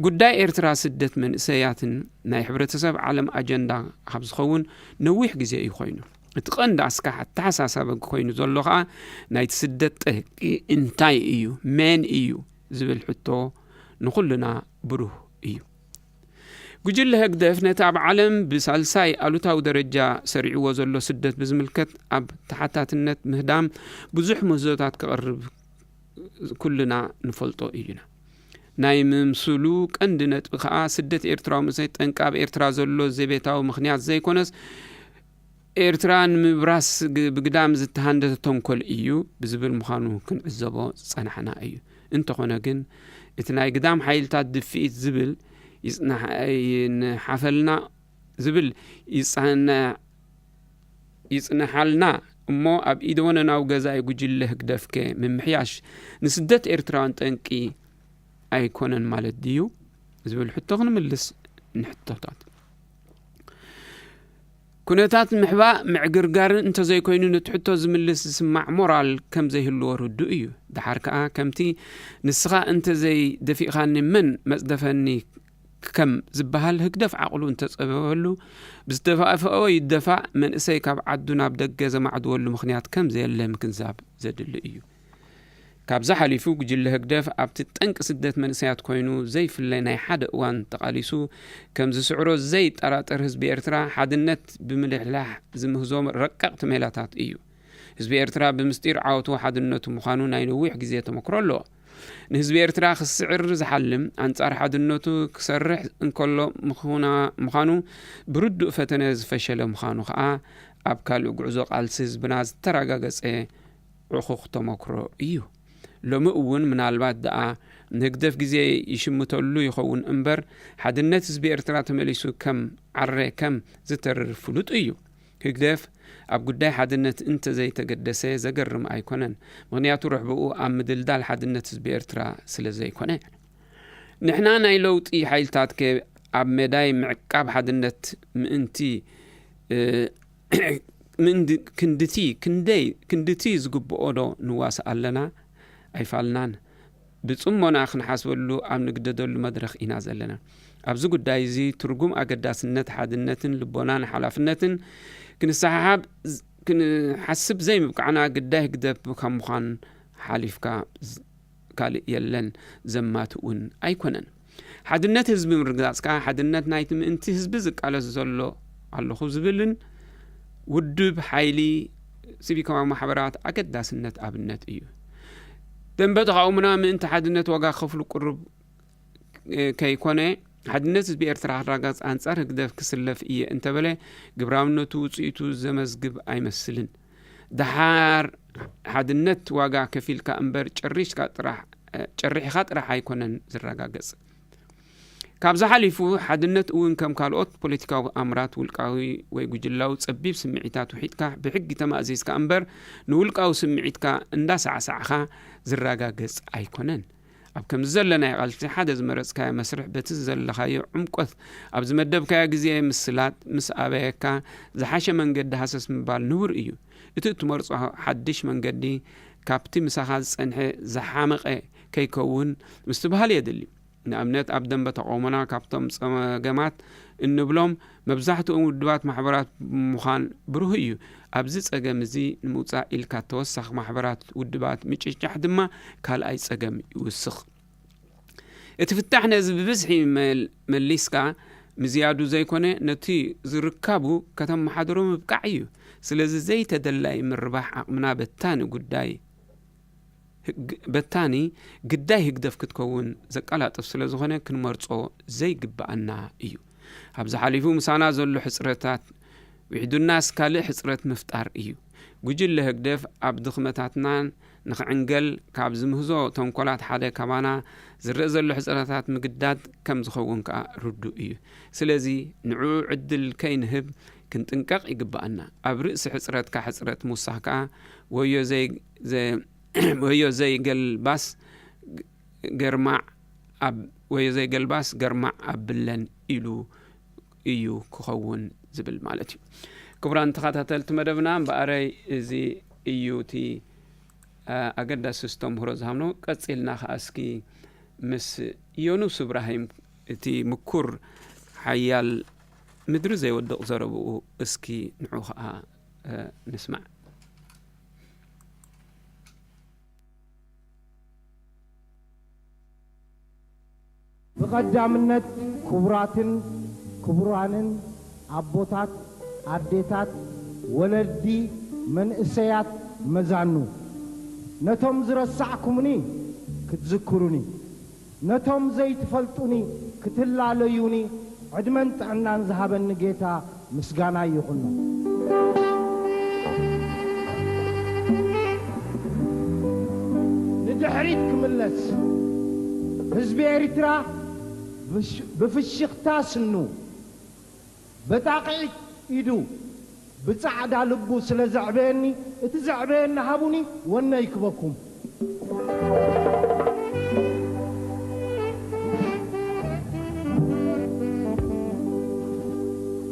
ጉዳይ ኤርትራ ስደት መንእሰያትን ናይ ሕብረተሰብ ዓለም ኣጀንዳ ካብ ዝኸውን ነዊሕ ግዜ እዩ ኮይኑ። እቲ ቀንዲ ኣስካሕ ኣተሓሳሰበ ኮይኑ ዘሎ ኸኣ ናይቲ ስደት ጠንቂ እንታይ እዩ፣ መን እዩ ዝብል ሕቶ ንኹልና ብሩህ እዩ። ጉጅለ ህግደፍ ነቲ ኣብ ዓለም ብሳልሳይ ኣሉታዊ ደረጃ ሰሪዕዎ ዘሎ ስደት ብዝምልከት ኣብ ተሓታትነት ምህዳም ብዙሕ ምህዞታት ክቐርብ ኩልና ንፈልጦ እዩና። ናይ ምምስሉ ቀንዲ ነጥቢ ከኣ ስደት ኤርትራዊ መንእሰይ ጠንቂ ኣብ ኤርትራ ዘሎ ዘቤታዊ ምኽንያት ዘይኮነስ ኤርትራ ንምብራስ ግ-፣ ብግዳም ዝተሃንደተ ተንኮል እዩ ብዝብል ምዃኑ ክንዕዘቦ ዝጸናሕና እዩ። እንተኾነ ግን እቲ ናይ ግዳም ሓይልታት ድፍኢት ዝብል ይጽናሕ-፣ ይንሓፈልና ዝብል ይጸና-፣ ይጽንሓልና እሞ ኣብ ኢደወነናዊ ገዛኢ ጉጅለ ህግደፍከ ምምሕያሽ ንስደት ኤርትራውያን ጠንቂ ኣይኮነን ማለት ድዩ? ዝብል ሕቶ ክንምልስ ንሕቶታት። ኩነታት ምሕባእ ምዕግርጋርን እንተዘይኮይኑ፣ ነቲ ሕቶ ዝምልስ ዝስማዕ ሞራል ከም ዘይህልዎ ርዱእ እዩ። ደሓር ከኣ ከምቲ "ንስኻ እንተዘይደፊእኻኒ መን መጽደፈኒ?" ከም ዝበሃል፣ ህግደፍ ዓቕሉ እንተጸበበሉ፣ ብዝደፋፍኦ ይደፋእ፣ መንእሰይ ካብ ዓዱ ናብ ደገ ዘማዕድወሉ ምኽንያት ከም ዘየለ ምግንዛብ ዘድሊ እዩ። ካብዚ ሓሊፉ፣ ጉጅለ ህግደፍ ኣብቲ ጠንቂ ስደት መንእሰያት ኮይኑ ዘይፍለ ናይ ሓደ እዋን ተቓሊሱ ከም ዝስዕሮ ዘይጠራጠር ህዝቢ ኤርትራ፣ ሓድነት ብምልሕላሕ ዝምህዞ ረቀቕቲ ሜላታት እዩ። ህዝቢ ኤርትራ ብምስጢር ዓወቱ ሓድነቱ ምዃኑ ናይ ነዊሕ ግዜ ተመክሮ ኣለዎ። ንህዝቢ ኤርትራ ክስዕር ዝሓልም፣ ኣንጻር ሓድነቱ ክሰርሕ እንከሎ ምኹና-፣ ምዃኑ ብርዱእ ፈተነ ዝፈሸለ ምዃኑ ከኣ ኣብ ካልእ ጉዕዞ ቃልሲ ህዝብና ዝተረጋገጸ ዕኹኽ ተመክሮ እዩ። ሎሚ እውን ምናልባት ደኣ ንህግደፍ ግዜ ይሽምተሉ ይኸውን እምበር፣ ሓድነት ህዝቢ ኤርትራ ተመሊሱ ከም ዓረ ከም ዝተርር ፍሉጥ እዩ። ህግደፍ ኣብ ጉዳይ ሓድነት እንተዘይተገደሰ ዘገርም ኣይኮነን። ምኽንያቱ ርሕብኡ ኣብ ምድልዳል ሓድነት ህዝቢ ኤርትራ ስለ ዘይኮነ። ንሕና ናይ ለውጢ ሓይልታትከ ኣብ መዳይ ምዕቃብ ሓድነት ምእንቲ፣ እ፣ ምንድ-፣ ክንድቲ፣ ክንደይ፣ ክንድቲ ዝግብኦ ዶ ንዋሳእ ኣለና? ኣይፋልናን። ብጽሞና ክንሓስበሉ ኣብ ንግደደሉ መድረኽ ኢና ዘለና። ኣብዚ ጉዳይ እዚ ትርጉም ኣገዳስነት ሓድነትን ልቦናን ሓላፍነትን ክንሰሓሓብ ዝ-፣ ክንሓስብ ዘይምብቃዕና ግዳይ ህግደፍ ካብ ምዃን ሓሊፍካ ዝ-፣ ካልእ የለን፣ ዘማት እውን ኣይኮነን። ሓድነት ህዝቢ ምርግጋጽ ከኣ ሓድነት ናይቲ ምእንቲ ህዝቢ ዝቃለስ ዘሎ ኣለኹ ዝብልን ውድብ ሓይሊ ሲቪካዊ ማሕበራት ኣገዳስነት ኣብነት እዩ። ደንበ ተቓውሞና ምእንቲ ሓድነት ዋጋ ክኸፍሉ ቅሩብ፣ እ፣ ከይኮነ፣ ሓድነት ህዝቢ ኤርትራ ክረጋገጽ ኣንጻር ህግደፍ ክስለፍ እየ እንተበለ፣ ግብራውነቱ ውጽኢቱ ዘመዝግብ ኣይመስልን። ደሓር ሓድነት ዋጋ ከፊልካ እምበር ጨሪሽካ ጥራሕ፣ እ፣ ጨሪሕኻ ጥራሕ ኣይኮነን ዝረጋገጽ። ካብዚ ሓሊፉ፣ ሓድነት እውን ከም ካልኦት ፖለቲካዊ ኣምራት ውልቃዊ ወይ ጉጅላዊ ጸቢብ ስምዒታት ውሒጥካ ብሕጊ ተማእዚዝካ እምበር፣ ንውልቃዊ ስምዒትካ እንዳሳዕሳዕኻ ዝረጋገጽ ኣይኮነን። ኣብ ከምዚ ዘለናዮ ቃልሲ፣ ሓደ ዝመረጽካዮ መስርሕ በቲ ዘለኻዮ ዕምቆት ኣብ ዝመደብካዮ ግዜ ምስላጥ ምስ ኣበየካ፣ ዝሓሸ መንገዲ ሃሰስ ምባል ንቡር እዩ። እቲ እትመርጾ ሓድሽ መንገዲ ካብቲ ምሳኻ ዝጸንሐ ዝሓመቐ ከይከውን ምስትብሃል የድሊ። ንኣብነት፣ ኣብ ደንበ ተቓውሞና ካብቶም ጸገማት እንብሎም መብዛሕትኦም ውድባት ማሕበራት ምዃን ብሩህ እዩ። ኣብዚ ጸገም እዚ ንምውጻእ ኢልካ ተወሳኺ ማሕበራት ውድባት ምጭጫሕ ድማ ካልኣይ ጸገም ይውስኽ። እቲ ፍታሕ ነዚ ብብዝሒ መል-፣ መሊስካ ምዝያዱ ዘይኮነ፣ ነቲ ዝርካቡ ከተመሓድሮ ምብቃዕ እዩ። ስለዚ ዘይተደላይ ምርባሕ ዓቕምና በታኒ ጉዳይ ህግ-፣ በታኒ ግዳይ ህግደፍ ክትከውን ዘቀላጥፍ ስለ ዝኾነ ክንመርጾ ዘይግብኣና እዩ። ኣብዚ ሓሊፉ ምሳና ዘሎ ሕጽረታት ውሒዱናስ ካልእ ሕጽረት ምፍጣር እዩ። ጉጅለ ህግደፍ ኣብ ድኽመታትናን ንኽዕንገል ካብ ዝምህዞ ተንኮላት ሓደ ካባና ዝረአ ዘሎ ሕጽረታት ምግዳድ ከም ዝኸውን ከኣ ርዱእ እዩ። ስለዚ ንዕኡ ዕድል ከይንህብ ክንጥንቀቕ ይግብኣና። ኣብ ርእሲ ሕጽረትካ ሕጽረት ምውሳኽ ከኣ ወዮ ዘይ-፣ ዘ-፣ ወዮ ዘይገልባስ ገርማዕ ኣብ-፣ ወዮ ዘይገልባስ ገርማዕ ኣብለን ኢሉ እዩ ክኸውን ዝብል ማለት እዩ። ክቡራን ተኸታተልቲ መደብና፣ እምበኣረይ እዚ እዩ እቲ፣ አ፣ ኣገዳሲ ዝተምህሮ ዝሃብኖ። ቀጺልና ከኣ እስኪ ምስ ዮኑስ እብራሂም እቲ ምኩር ሓያል ምድሪ ዘይወድቕ ዘረብኡ እስኪ ንዑ ከኣ፣ እ፣ ንስማዕ። ብቐዳምነት ክቡራትን ክቡራንን ኣቦታት፣ ኣዴታት፣ ወለዲ፣ መንእሰያት፣ መዛኑ፣ ነቶም ዝረሳዕኩምኒ ክትዝክሩኒ፣ ነቶም ዘይትፈልጡኒ ክትላለዩኒ ዕድመን ጥዕናን ዝሃበኒ ጌታ ምስጋና ይኹኖ። ንድሕሪት ክምለስ፣ ህዝቢ ኤርትራ ብሽ-፣ ብፍሽኽታ ስኑ፣ በጣቒዒት ኢዱ፣ ብጻዕዳ ልቡ ስለ ዘዕበየኒ፣ እቲ ዘዕበየኒ ሃቡኒ፣ ወነ ይክበኩም።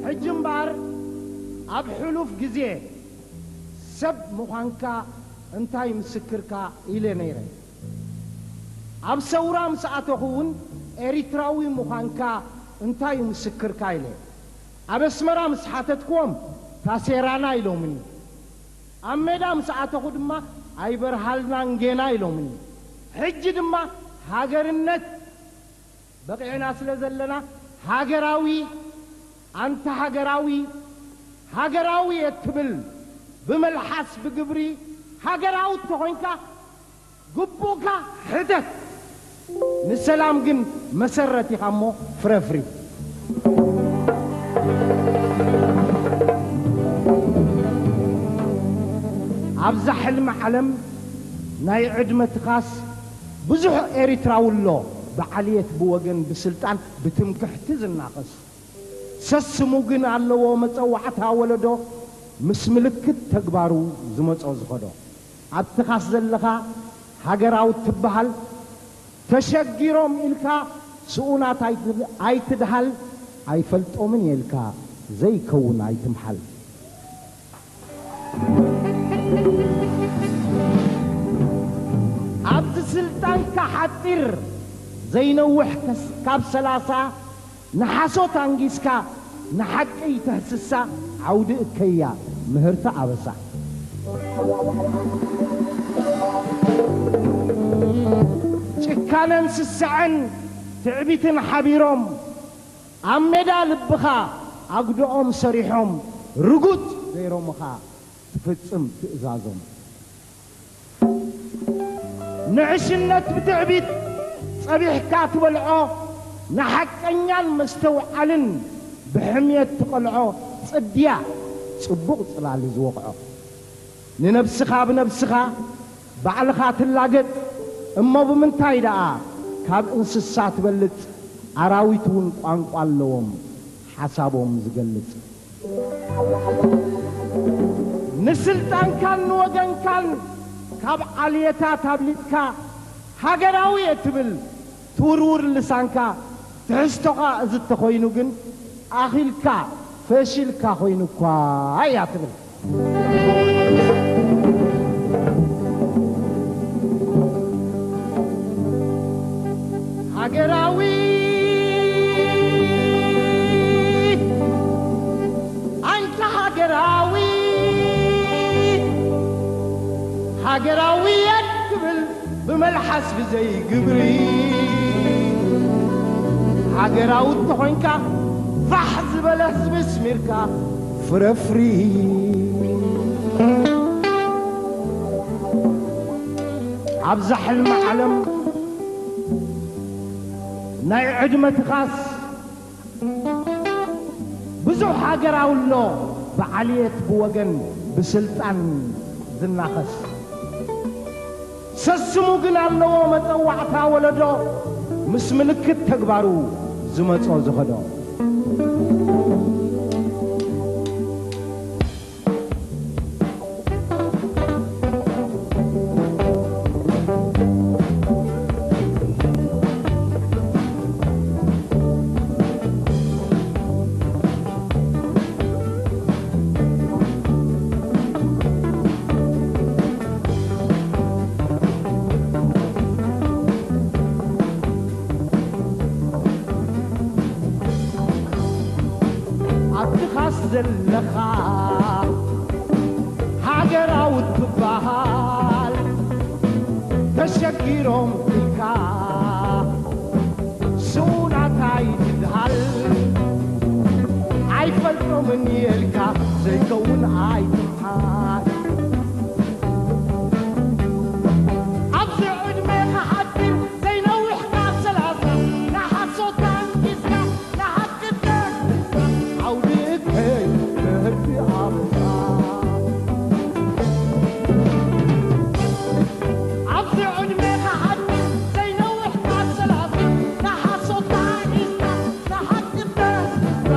ሕጂ እምበኣር ኣብ ሕሉፍ ግዜ ሰብ ምዃንካ እንታይ ምስክርካ ኢለ ነይረ። ኣብ ሰውራ ምስ ኣተኹ እውን ኤሪትራዊ ምዃንካ እንታይ እዩ ምስክርካ ኢለ። ኣብ ኣስመራ ምስ ሓተትክዎም ታሴራና ኢሎምኒ። ኣብ ሜዳ ምስ ኣተኹ ድማ ኣይበርሃልናን ጌና ኢሎምኒ። ሕጂ ድማ ሃገርነት በቒዕና ስለ ዘለና ሃገራዊ፣ ኣንታ ሃገራዊ፣ ሃገራዊ እየ ትብል ብመልሓስ ብግብሪ ሃገራዊ እንተኾይንካ ግቡእካ ሕተት። ንሰላም ግን መሰረት ኢኻ እሞ ፍረፍሪ። ኣብዛ ሕልሚ ዓለም ናይ ዕድመ ትኻስ ብዙሕ ኤሪትራዊ ኣሎ ብዓልየት ብወገን ብስልጣን ብትምክሕቲ ዝናኸስ። ሰስሙ ግን ኣለዎ መጸዋዕታ ወለዶ ምስ ምልክት ተግባሩ ዝመጾ ዝኸዶ። ኣብ ትኻስ ዘለኻ ሃገራዊ ትበሃል ተሸጊሮም ኢልካ ስኡናት ኣይት-፣ ኣይትድሃል ኣይፈልጦምን እየ ኢልካ ዘይከውን ኣይትምሓል። ኣብዚ ስልጣንካ ሓጺር ዘይነውሕ ከስ-፣ ካብ ሰላሳ ንሓሶት ኣንጊስካ ንሓቂ ይተህስሳ ዓውዲ እከያ ምህርቲ ኣበሳ። ጭካነን ስስዐን ትዕቢትን ሓቢሮም ኣብ ሜዳ ልብኻ ኣጉድኦም ሰሪሖም ርጉጽ ገይሮምኻ ትፍጽም ትእዛዞም። ንዕሽነት ብትዕቢት ጸቢሕካ ትበልዖ፣ ንሓቀኛን መስተውዓልን ብሕምየት ትቐልዖ፣ ጽድያ ጽቡቕ ጽላል ዝወቕዖ። ንነብስኻ ብነብስኻ ባዕልኻ ትላገጽ፣ እሞ ብምንታይ ደኣ ካብ እንስሳ ትበልጽ? ኣራዊት እውን ቋንቋ ኣለዎም ሓሳቦም ዝገልጽ። ንስልጣንካን ንወገንካን ካብ ዓልየታት ኣብሊጽካ ሃገራዊ እየ ትብል ትውርውር ልሳንካ ትሕዝቶኻ እዚ እንተኾይኑ ግን ኣኺልካ ፈሺልካ ኮይኑ እኳ እያ ትብል። ሃገራዊ፣ ኣንታ ሃገራዊ፣ ሃገራዊ እየ ትብል ብመልሓስ ብዘይ ግብሪ። ሃገራዊ እንተኾይንካ ፋሕ ዝበለ ህዝቢ ስሚርካ ፍረፍሪ። ኣብዛ ሕልሚ ዓለም ናይ ዕድመ ትኻስ ብዙሕ ሃገራዊ ኣሎ ብዓልየት ብወገን ብስልጣን ዝናኸስ። ሰስሙ ግን ኣለዎ መጸዋዕታ ወለዶ ምስ ምልክት ተግባሩ ዝመጾ ዝኸዶ። ኣብቲ ኻስ ዘለኻ ሃገራዊ ትበሃል ተሸጊሮም ኢልካ ስኡናት ኣይትድሃል። ኣይፈልጦምን እየ ኢልካ ዘይከውን ኣይትምሓል። ኣብዚ ዕድሜኻ ሓጺር ዘይነውሕ ካብ ሰላሳ ንሓሶት ኣንጊስካ ንሓቂ ተንጊስካ ዓውዲ እከይ ምህርቲ ኣበሳ። ኣብዚ ዕድሜኻ ሓጺር ዘይነውሕ ካብ ሰላሳ ንሓሶት ኣንጊስካ ንሓቂ ተንጊስካ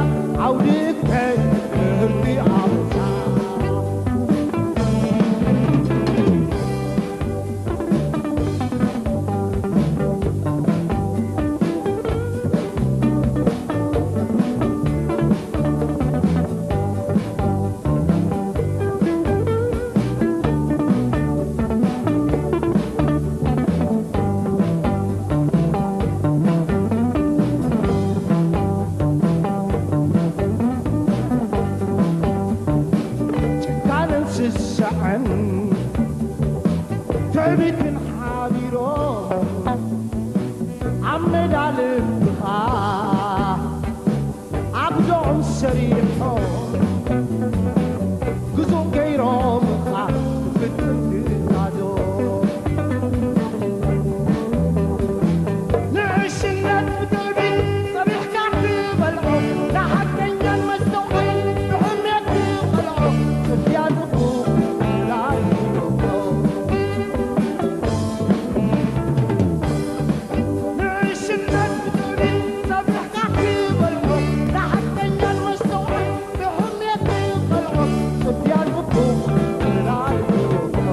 ዓውዲ እከይ ምህርቲ ኣበሳ። ትዕቢትን ሓቢሮም ኣብ ሜዳ ልብኻ ኣጉዶኦም ሰሪሖም ግዙእ ገይሮምኻ ትፍትን ትናዶ። ንዕሽነት ብትዕቢት ጸቢሕካ ትበልዖ፣ ንሓቀኛን መስተውዓል ብሕምየት ትኸልዖ፣ ጽድያ ንፉዕ ላይወቕዖ። ንዕሽነት ብትዕቢት ጸቢሕካ ትበልዖ፣ ንሓቀኛን መስተውዓል ብሕምየት ትኸልዖ፣ ጽድያ ንፉዕ ላይወቕዖ።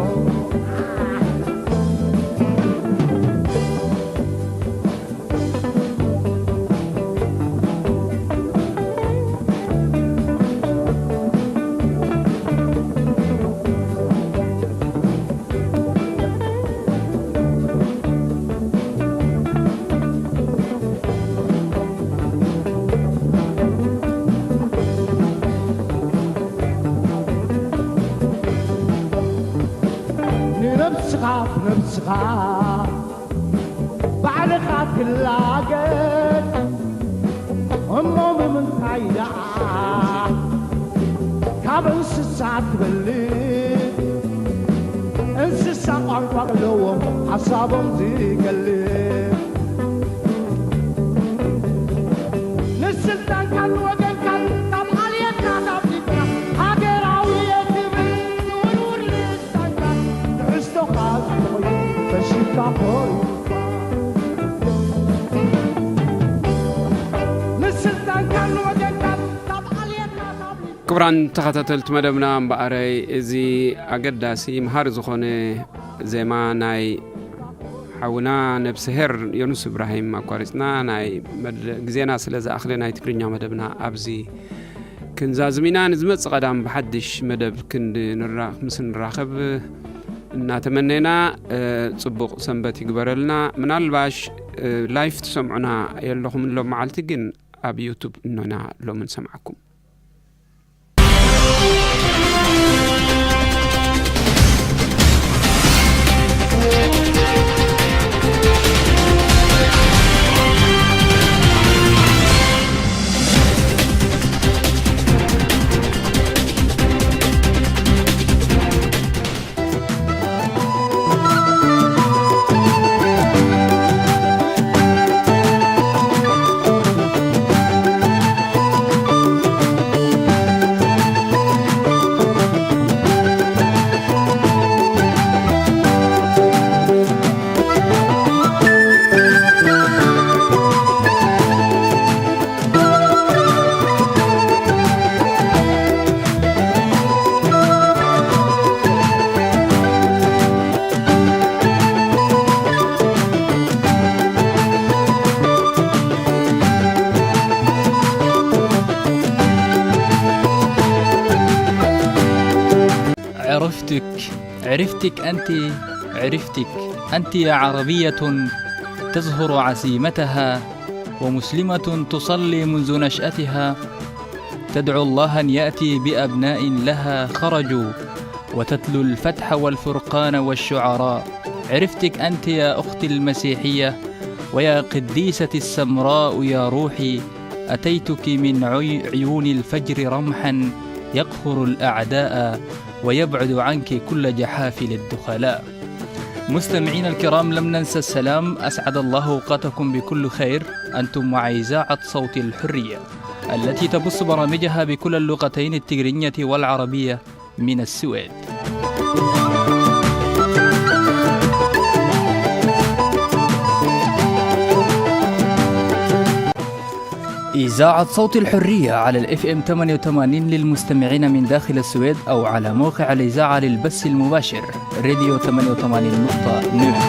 ንነብስኻ ብነብስኻ ባዕልኻ ትላገጽ እሞ ብምንታይ ደኣ ካብ እንስሳ ትበልጽ? እንስሳ ቋንቋ ኣለዎም ሓሳቦም ዝገልጽ። ንስልጣንካን ወገንካን ካብ ዓልየትካ ናብ ሊብካ ሃገራዊ እየ ትብል ዝውርውር ልሳንካ ትሕዝቶኻ ዝኾዩ ፈሽካ ኮይኑ ክቡራን ተኸታተልቲ መደብና እምበኣረይ፣ እዚ ኣገዳሲ መሃሪ ዝኾነ ዜማ ናይ ሓውና ነብስሄር ዮኑስ እብራሂም ኣቋሪጽና፣ ናይ መድ-፣ ግዜና ስለ ዝኣኽለ ናይ ትግርኛ መደብና ኣብዚ ክንዛዝም ኢና። ንዝመጽእ ቀዳም ብሓድሽ መደብ ክንዲ ንራ-፣ ምስ ንራኸብ እናተመነና፣ እ፣ ጽቡቕ ሰንበት ይግበረልና። ምናልባሽ፣ እ፣ ላይፍ ትሰምዑና የለኹምን ሎም መዓልቲ፣ ግን ኣብ ዩቱብ እኖና ሎም ንሰምዓኩም። عرفتك، عرفتك أنت، عرفتك أنت يا عربية تزهر عزيمتها، ومسلمة تصلي منذ نشأتها، تدعو الله أن يأتي بأبناء لها خرجوا، وتتلو الفتح والفرقان والشعراء. عرفتك أنت يا أختي المسيحية، ويا قديستي السمراء يا روحي، أتيتك من عي-، عيون الفجر رمحا يقهر الأعداء ويبعد عنك كل جحافل الدخلاء. مستمعينا الكرام، لم ننسى السلام، أسعد الله أوقاتكم بكل خير. أنتم مع إذاعة صوت الحرية التي تبث برامجها بكل اللغتين التجرينية والعربية من السويد. إذاعة صوت الحرية على ال إف إم ثمانية وثمانين للمستمعين من داخل السويد، أو على موقع الإذاعة للبث المباشر، راديو ثمانية وثمانين نقطة نت.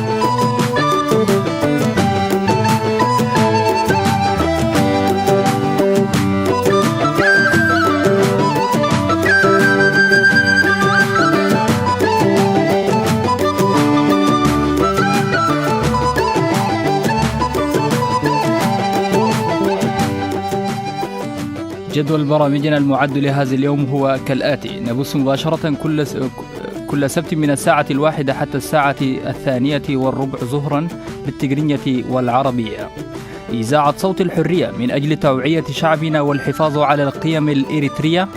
جدول برامجنا المعد لهذا اليوم هو كالآتي: نبث مباشرة كل س-، كل سبت من الساعة الواحدة حتى الساعة الثانية والربع ظهرا بالتقرينية والعربية. إذاعة صوت الحرية من أجل توعية شعبنا والحفاظ على القيم الإريترية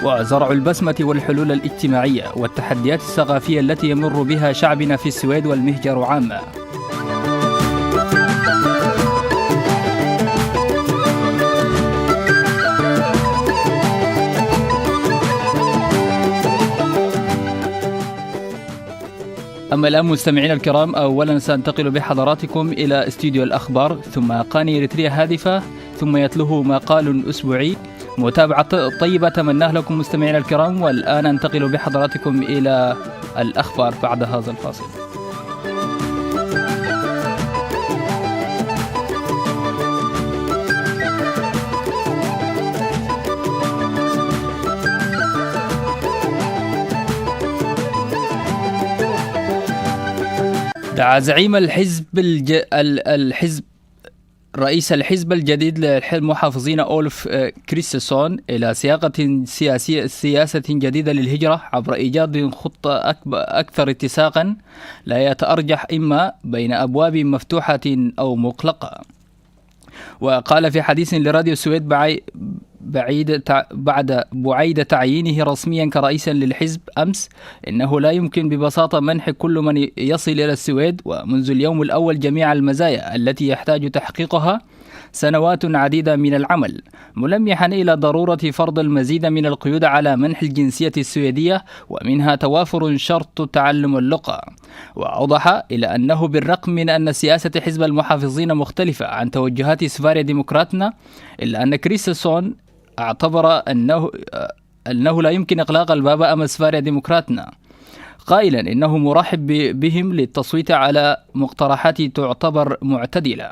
وزرع البسمة والحلول الاجتماعية والتحديات الثقافية التي يمر بها شعبنا في السويد والمهجر عامة. أما الآن مستمعينا الكرام، أولا سأنتقل بحضراتكم إلى استوديو الأخبار، ثم قاني إريتريا هادفة، ثم يتلوه مقال أسبوعي. متابعة طيبة أتمناه لكم مستمعينا الكرام، والآن أنتقل بحضراتكم إلى الأخبار بعد هذا الفاصل. دعا زعيم الحزب الج... ال- الحزب رئيس الحزب الجديد للمحافظين أولف، آه، كريستسون إلى سياقة سياسية، سياسة جديدة للهجرة عبر إيجاد خطة أكب- أكثر اتساقا، لا يتأرجح إما بين أبواب مفتوحة أو مغلقة. وقال في حديث لراديو السويد بعي- بعيد تع- بعد بعيد تعيينه رسميا كرئيس للحزب أمس إنه لا يمكن ببساطة منح كل من يصل إلى السويد ومنذ اليوم الأول جميع المزايا التي يحتاج تحقيقها سنوات عديدة من العمل، ملمحا إلى ضرورة فرض المزيد من القيود على منح الجنسية السويدية، ومنها توافر شرط تعلم اللغة. وأوضح إلى أنه بالرغم من أن سياسة حزب المحافظين مختلفة عن توجهات سفاريا ديمقراطنا، إلا أن كريستسون اعتبر أنه أنه لا يمكن إغلاق الباب أمام سفاريا ديمقراطنا، قائلا إنه مرحب ب- بهم للتصويت على مقترحات تعتبر معتدلة.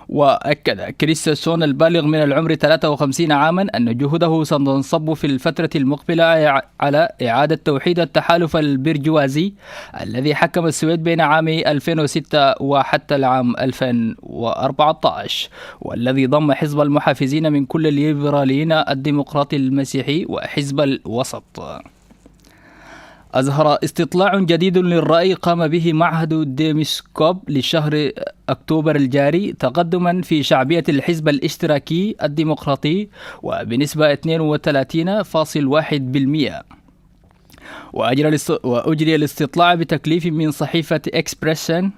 وأكد كريستسون البالغ من العمر ثلاثة وخمسين عاما أن جهوده ستنصب في الفترة المقبلة إع- على إعادة توحيد التحالف البرجوازي الذي حكم السويد بين عامي ألفين وستة وحتى العام ألفين وأربعتاش، والذي ضم حزب المحافظين من كل الليبراليين الديمقراطي المسيحي وحزب الوسط. أظهر استطلاع جديد للرأي قام به معهد ديمسكوب لشهر أكتوبر الجاري تقدما في شعبية الحزب الاشتراكي الديمقراطي وبنسبة اثنين وثلاثين فاصل واحد بالمئة. وأجرى الاست- وأجري الاستطلاع بتكليف من صحيفة إكسبريشن،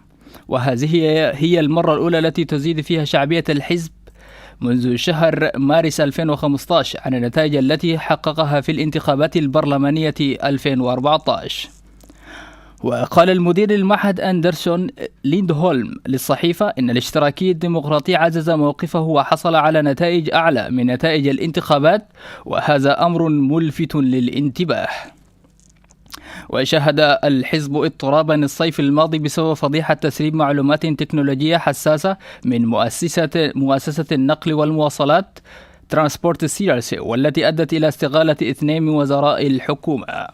وهذه هي المرة الأولى التي تزيد فيها شعبية الحزب منذ شهر مارس ألفين وخمستاش عن النتائج التي حققها في الانتخابات البرلمانية ألفين وأربعتاش. وقال المدير للمعهد أندرسون ليندهولم للصحيفة إن الاشتراكي الديمقراطي عزز موقفه وحصل على نتائج أعلى من نتائج الانتخابات، وهذا أمر ملفت للانتباه. وشهد الحزب اضطرابا الصيف الماضي بسبب فضيحة تسريب معلومات تكنولوجية حساسة من مؤسسة مؤسسة النقل والمواصلات ترانسبورت سيرس، والتي أدت إلى استقالة اثنين من وزراء الحكومة.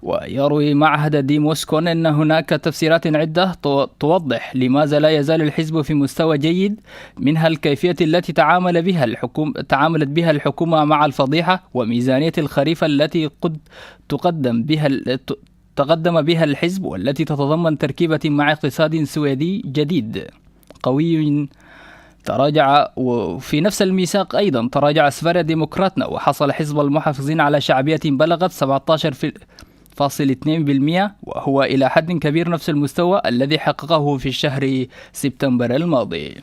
ويروي معهد ديموسكون أن هناك تفسيرات عدة تو- توضح لماذا لا يزال الحزب في مستوى جيد، منها الكيفية التي تعامل بها الحكومة تعاملت بها الحكومة مع الفضيحة، وميزانية الخريف التي قد تقدم بها ال- ت- تقدم بها الحزب، والتي تتضمن تركيبة مع اقتصاد سويدي جديد قوي تراجع. وفي نفس الميثاق أيضا تراجع سفاريا ديمقراطنا، وحصل حزب المحافظين على شعبية بلغت سبعتاش فاصل اثنين بالمئة، وهو إلى حد كبير نفس المستوى الذي حققه في شهر سبتمبر الماضي.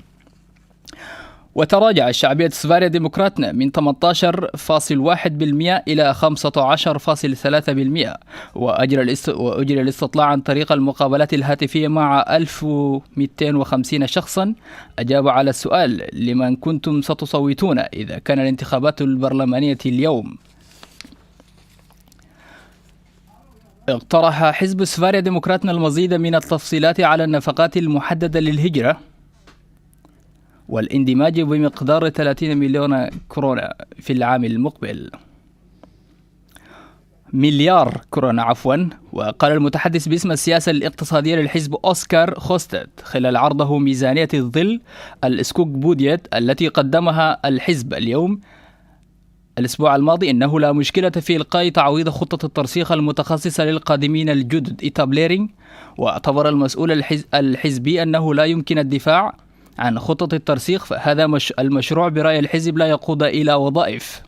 وتراجع الشعبية سفاريا ديمقراطنا من ثمنتاشر فاصل واحد بالمئة إلى خمستاشر فاصل ثلاثة بالمئة. وأجرى الاست... وأجري الاستطلاع عن طريق المقابلات الهاتفية مع ألف ومئتين وخمسين شخصا أجابوا على السؤال: لمن كنتم ستصوتون إذا كان الانتخابات البرلمانية اليوم؟ اقترح حزب سفاريا ديمقراطنا المزيد من التفصيلات على النفقات المحددة للهجرة والاندماج بمقدار ثلاثين مليون كورونا في العام المقبل. مليار كورونا، عفوا. وقال المتحدث باسم السياسة الاقتصادية للحزب أوسكار خوستد خلال عرضه ميزانية الظل السكوك بوديت التي قدمها الحزب اليوم الأسبوع الماضي أنه لا مشكلة في إلقاء تعويض خطة الترسيخ المتخصصة للقادمين الجدد إيتابليرينغ، واعتبر المسؤول الحز- الحزبي أنه لا يمكن الدفاع عن خطة الترسيخ، فهذا مش المشروع برأي الحزب لا يقود إلى وظائف،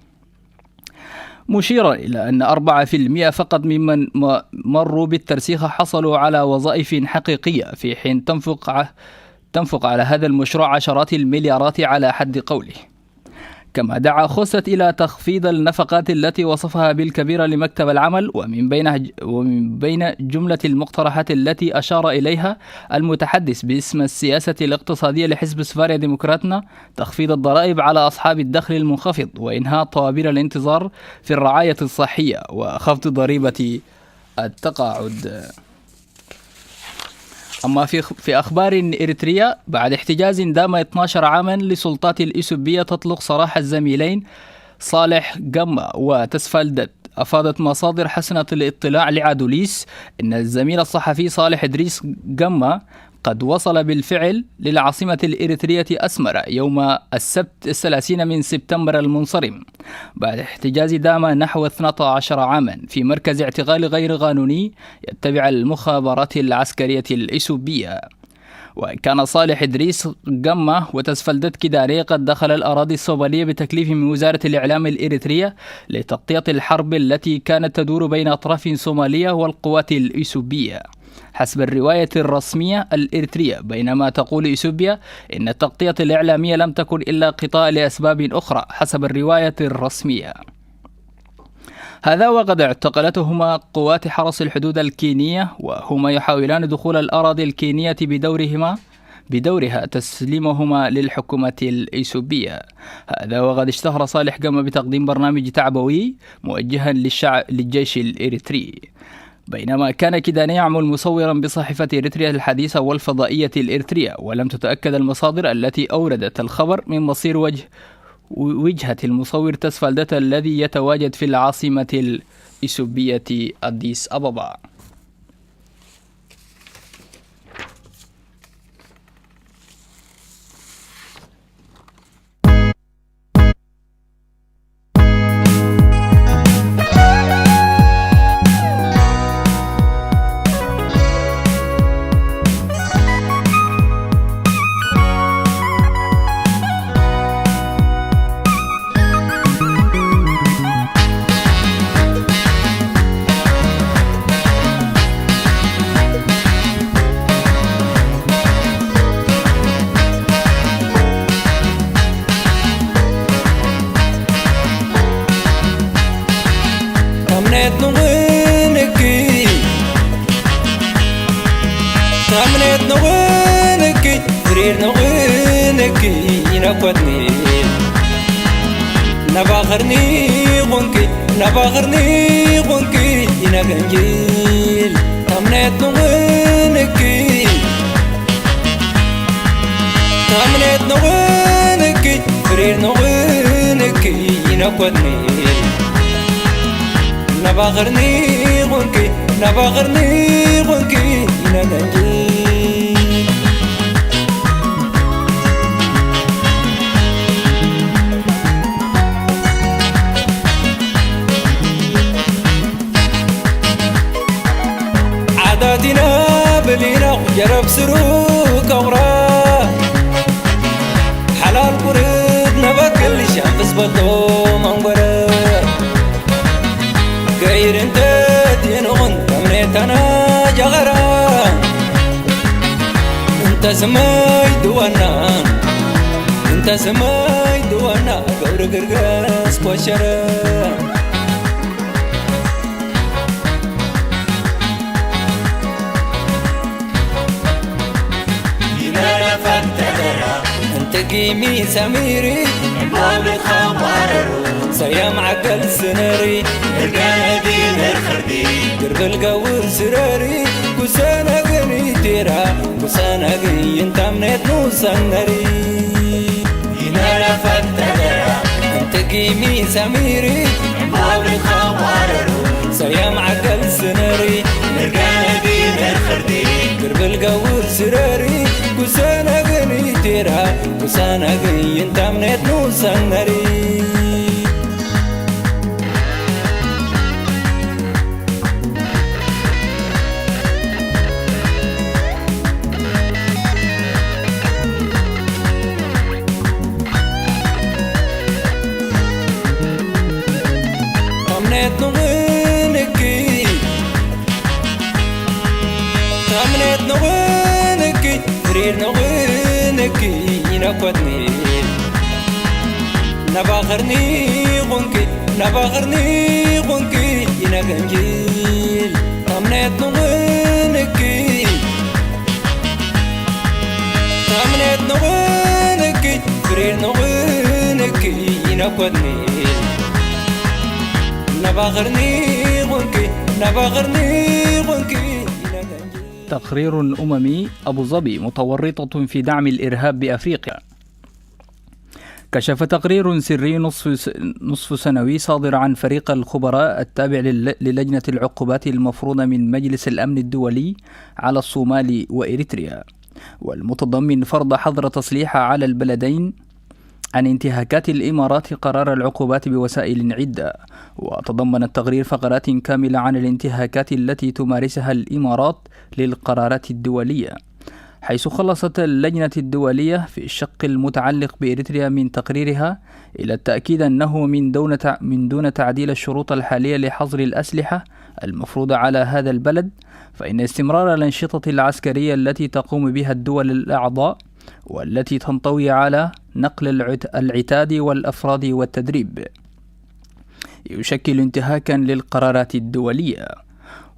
مشيرا إلى أن أربعة في المئة فقط ممن م- مروا بالترسيخ حصلوا على وظائف حقيقية، في حين تنفق ع- تنفق على هذا المشروع عشرات المليارات على حد قوله. كما دعا خوست إلى تخفيض النفقات التي وصفها بالكبيرة لمكتب العمل، ومن بين ومن بين جملة المقترحات التي أشار إليها المتحدث باسم السياسة الاقتصادية لحزب سفاريا ديمقراطنا تخفيض الضرائب على أصحاب الدخل المنخفض، وإنهاء طوابير الانتظار في الرعاية الصحية، وخفض ضريبة التقاعد. أما في في أخبار إريتريا، بعد احتجاز دام اثناشر عاما لسلطات الإثيوبية تطلق سراح الزميلين صالح جما وتسفالدت، أفادت مصادر حسنة الاطلاع لعدوليس إن الزميل الصحفي صالح إدريس جما قد وصل بالفعل للعاصمة الإريترية أسمرة يوم السبت الثلاثين من سبتمبر المنصرم، بعد احتجاز دام نحو اثنتا عشر عاما في مركز اعتقال غير قانوني يتبع المخابرات العسكرية الإثيوبية. وكان صالح إدريس جمة وتسفلدت كيداني قد دخل الأراضي الصومالية بتكليف من وزارة الإعلام الإريترية لتغطية الحرب التي كانت تدور بين أطراف صومالية والقوات الإثيوبية، حسب الرواية الرسمية الإريترية، بينما تقول إثيوبيا إن التغطية الإعلامية لم تكن إلا غطاء لأسباب أخرى حسب الرواية الرسمية. هذا وقد اعتقلتهما قوات حرس الحدود الكينية، وهما يحاولان دخول الأراضي الكينية بدورهما بدورها تسليمهما للحكومة الإثيوبية. هذا وقد اشتهر صالح جمة بتقديم برنامج تعبوي موجها للشعب للجيش الإريتري، بينما كان كيداني يعمل مصورا بصحيفة إريتريا الحديثة والفضائية الإريترية، ولم تتأكد المصادر التي أوردت الخبر من مصير وجه وجهة المصور تسفالدتا الذي يتواجد في العاصمة الإثيوبية أديس أبابا. ታምኔት ንቑንኪ፣ ታምኔት ንቑንኪ፣ ፍሪር ንቑንኪ፣ ይነኮትኒ፣ ነባኽርኒ ቑንኪ፣ ነባኽርኒ ቑንኪ፣ ይነገንጅል፣ ታምኔት ንቑንኪ፣ ታምኔት ንቑንኪ፣ ፍሪር ንቑንኪ፣ ይነኮትኒ፣ ነባኽርኒ ቑንኪ፣ ነባኽርኒ ቑንኪ፣ ይነገንጅል። ዓዳቲና ብሊና ጀረብ ስሩ ከቑራ፣ ሓላል ቁርብ ነበክል ሻንፍስ በልቶ መንጎረ። ገይር እንተ ቴንቑን ተምኔታና ጀቐራ፣ እንተ ስመይ ድወና፣ እንተ ስመይ ድወና ገብሪ ግርገስ ኮሸረ። ይመለፈን ተደራ እንተ ጊሚ ሰሚሪ እምባብልኻ ባረሩ ሰያም ዓገል ስነሪ እርገነዲ ነርኸርዲ ግርብል ገውር ስረሪ ኩሰነግኒ ቴራ ኩሰነግኒ እንታምኔት ንሰነሪ ይመለፈን ተደራ እንተ ጊሚ ሰሚሪ እምባብልኻ ባረሩ ሰያም ዓገል ስነሪ እርገነዲ ነርኸርዲ ግርብል ገውር ስረሪ ኩሰነግኒ ቴራ ኩሰነግኒ እንታምኔት ንሰነሪ نغنكي تمنيت نغنكي تريد نغنكي ينكوتني نباخرني غنكي نباخرني غنكي ينكنجيل تمنيت نغنكي تمنيت نغنكي تريد نغنكي ينكوتني نباخرني غنكي نباخرني غنكي ينكنجيل تقرير أممي. أبو ظبي متورطة في دعم الإرهاب بأفريقيا. كشف تقرير سري نصف س- نصف سنوي صادر عن فريق الخبراء التابع لل- للجنة العقوبات المفروضة من مجلس الأمن الدولي على الصومال وإريتريا، والمتضمن فرض حظر تسليح على البلدين عن انتهاكات الإمارات قرار العقوبات بوسائل عدة. وتضمن التقرير فقرات كاملة عن الانتهاكات التي تمارسها الإمارات للقرارات الدولية، حيث خلصت اللجنة الدولية في الشق المتعلق بإريتريا من تقريرها إلى التأكيد أنه من دون تع- من دون تعديل الشروط الحالية لحظر الأسلحة المفروضة على هذا البلد، فإن استمرار الأنشطة العسكرية التي تقوم بها الدول الأعضاء والتي تنطوي على نقل العت- العتاد والأفراد والتدريب يشكل انتهاكا للقرارات الدولية.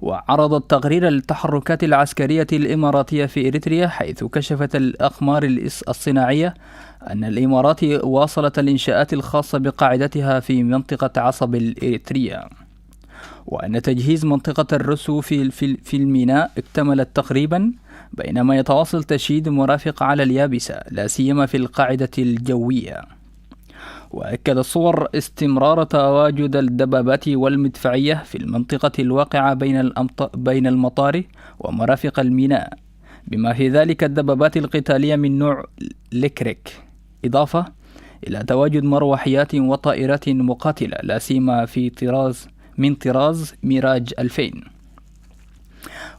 وعرض التقرير التحركات العسكرية الإماراتية في إريتريا، حيث كشفت الأقمار الإص- الصناعية أن الإمارات واصلت الإنشاءات الخاصة بقاعدتها في منطقة عصب الإريترية، وأن تجهيز منطقة الرسو في في في الميناء اكتملت تقريبا، بينما يتواصل تشييد مرافق على اليابسة، لا سيما في القاعدة الجوية. وأكد الصور استمرار تواجد الدبابات والمدفعية في المنطقة الواقعة بين الأمط- بين المطار ومرافق الميناء، بما في ذلك الدبابات القتالية من نوع ليكريك، إضافة إلى تواجد مروحيات وطائرات مقاتلة، لا سيما في طراز من طراز ميراج ألفين.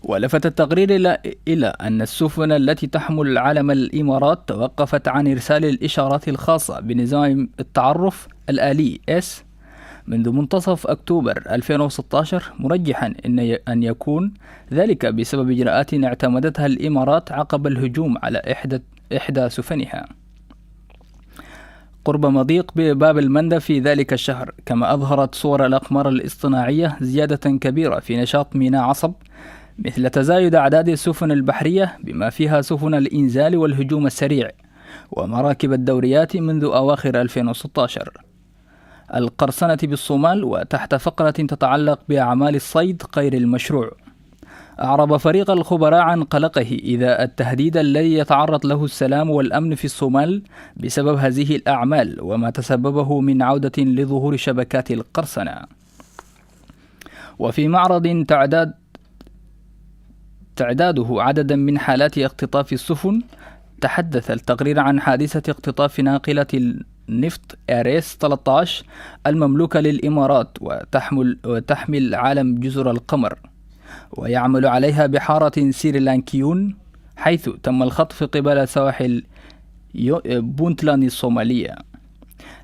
ولفت التقرير إلى إلى أن السفن التي تحمل علم الإمارات توقفت عن إرسال الإشارات الخاصة بنظام التعرف الآلي إس منذ منتصف أكتوبر ألفين وستاشر، مرجحا إن ي- أن يكون ذلك بسبب إجراءات اعتمدتها الإمارات عقب الهجوم على إحدى إحدى سفنها قرب مضيق بباب المندب في ذلك الشهر، كما أظهرت صور الأقمار الاصطناعية زيادة كبيرة في نشاط ميناء عصب، مثل تزايد أعداد السفن البحرية، بما فيها سفن الإنزال والهجوم السريع ومراكب الدوريات منذ أواخر ألفين وستاشر. القرصنة بالصومال، وتحت فقرة تتعلق بأعمال الصيد غير المشروع. أعرب فريق الخبراء عن قلقه إذا التهديد الذي يتعرض له السلام والأمن في الصومال بسبب هذه الأعمال، وما تسببه من عودة لظهور شبكات القرصنة. وفي معرض تعداد تعداده عددا من حالات اختطاف السفن، تحدث التقرير عن حادثة اختطاف ناقلة النفط إير إس ثلاثة عشر المملوكة للإمارات، وتحمل وتحمل علم جزر القمر، ويعمل عليها بحارة سريلانكيون، حيث تم الخطف قبل سواحل يو- بونتلاند الصومالية،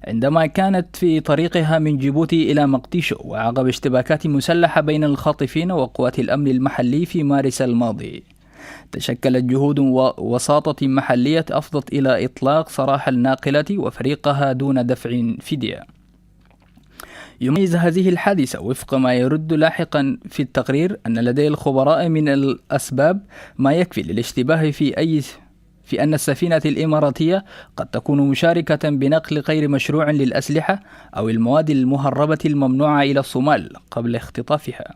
عندما كانت في طريقها من جيبوتي إلى مقديشو، وعقب اشتباكات مسلحة بين الخاطفين وقوات الأمن المحلي في مارس الماضي. تشكلت جهود و- وساطة محلية أفضت إلى إطلاق سراح الناقلة وفريقها دون دفع فدية. يميز هذه الحادثة، وفق ما يرد لاحقا في التقرير، أن لدي الخبراء من الأسباب ما يكفي للاشتباه في أي في أن السفينة الإماراتية قد تكون مشاركة بنقل غير مشروع للأسلحة أو المواد المهربة الممنوعة إلى الصومال قبل اختطافها.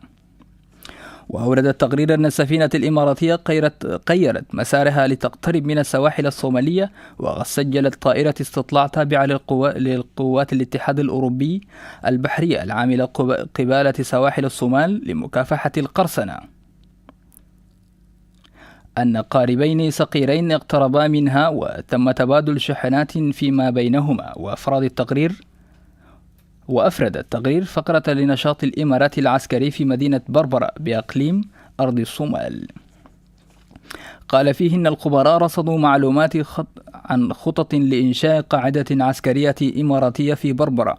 وأورد التقرير أن السفينة الإماراتية غيرت، غيرت مسارها لتقترب من السواحل الصومالية، وقد سجلت طائرة استطلاع تابعة للقوا-، للقوات الاتحاد الأوروبي البحرية العاملة قب-، قبالة سواحل الصومال لمكافحة القرصنة. أن قاربين صغيرين اقتربا منها وتم تبادل شحنات فيما بينهما وأفراد التقرير. وأفرد التقرير فقرة لنشاط الإمارات العسكري في مدينة بربرة بإقليم أرض الصومال. قال فيه إن الخبراء رصدوا معلومات خط-، عن خطط لإنشاء قاعدة عسكرية إماراتية في بربرة،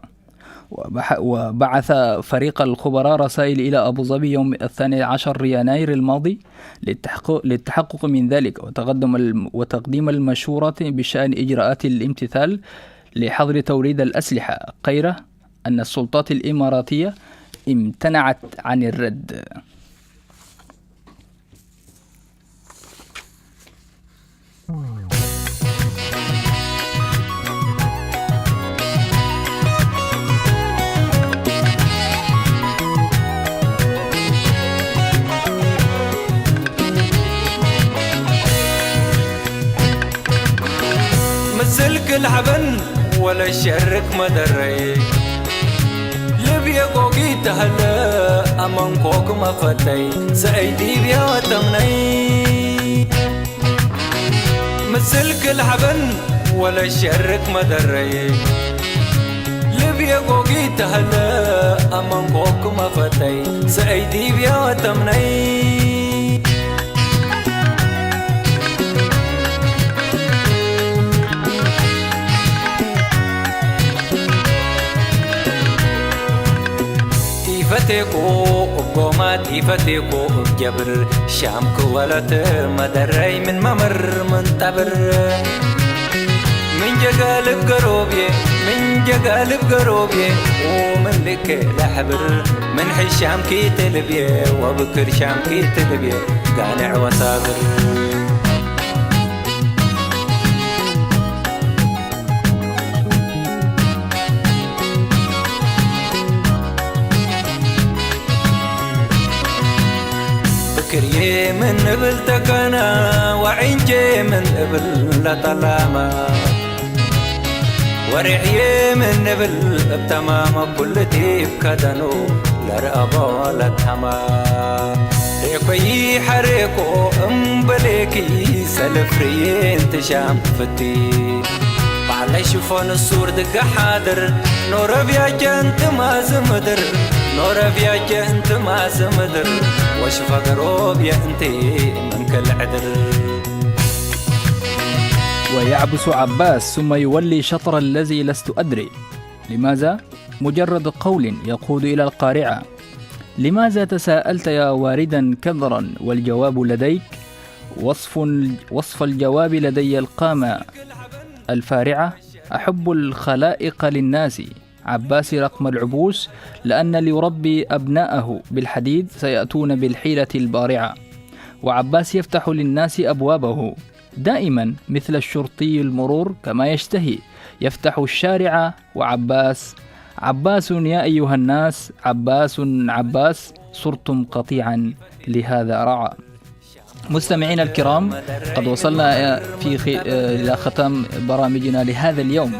وبح-، وبعث فريق الخبراء رسائل إلى أبو ظبي يوم الثاني عشر يناير الماضي للتحقق، للتحقق من ذلك، وتقدم الم-، وتقديم المشورة بشأن إجراءات الامتثال لحظر توريد الأسلحة، غير أن السلطات الإماراتية امتنعت عن الرد. مثلك الحبن ولا الشرك مدري. ልብ የጎጊ ተህለ ኣመንኮክ መፈተይ ሰአይ ዲብያ ተምነይ። ምስል ክልሓበን ወለ ሸርክ መደረይ። ልብ የጎጊ ተህለ ኣመንኮክ መፈተይ ሰአይ ዲብያ ተምነይ። ቲፈቴኮ እብ ጎማት ቲፈቴኮ እብ ጀብር ሻምክ ወለት መደረይ ምን መምር ምን ጠብር። ምን ጀጋልብ ገሮብየ ምን ጀጋልብ ገሮብየ ወምን ልከ ለሕብር። ምን ሕሻምኪ ትልብየ ወብክር ሻምኪ ትልብየ ጋንዕ ወሳብር። ብክርዬ ምን እብል ተካና ወዒንቼ ምን እብል ለጠላማ። ወሬሕዬ ምን እብል እብ ተማመ ኩልቲ እብ ከደኑ ለርአቦ ለተማ። ሬኮይ ሐሬኮ እምበሌኪ ሰልፍ ርዬ እንትሻም ፍቲ። ባዕላይ ሽፎን ሱር ድገ ሓድር ኖረብያጀ እንትማዝ ምድር። ኖረብያጀ እንትማዝ ምድር። ወሽፈ ገሮብየ እንቲ መንከል ዕድር። ويعبس عباس ثم يولي شطر الذي لست أدري. لماذا؟ مجرد قول يقود إلى القارعة. لماذا تساءلت يا واردا كذرا والجواب لديك؟ وصف، وصف الجواب لدي القامة الفارعة. أحب الخلائق للناس. عباس رقم العبوس، لأن ليربي أبناءه بالحديد سيأتون بالحيلة البارعة. وعباس يفتح للناس أبوابه دائما مثل الشرطي المرور كما يشتهي، يفتح الشارع وعباس، عباس يا أيها الناس، عباس، عباس، صرتم قطيعا لهذا رعى. مستمعينا الكرام، قد وصلنا في خ-، إلى ختام برامجنا لهذا اليوم.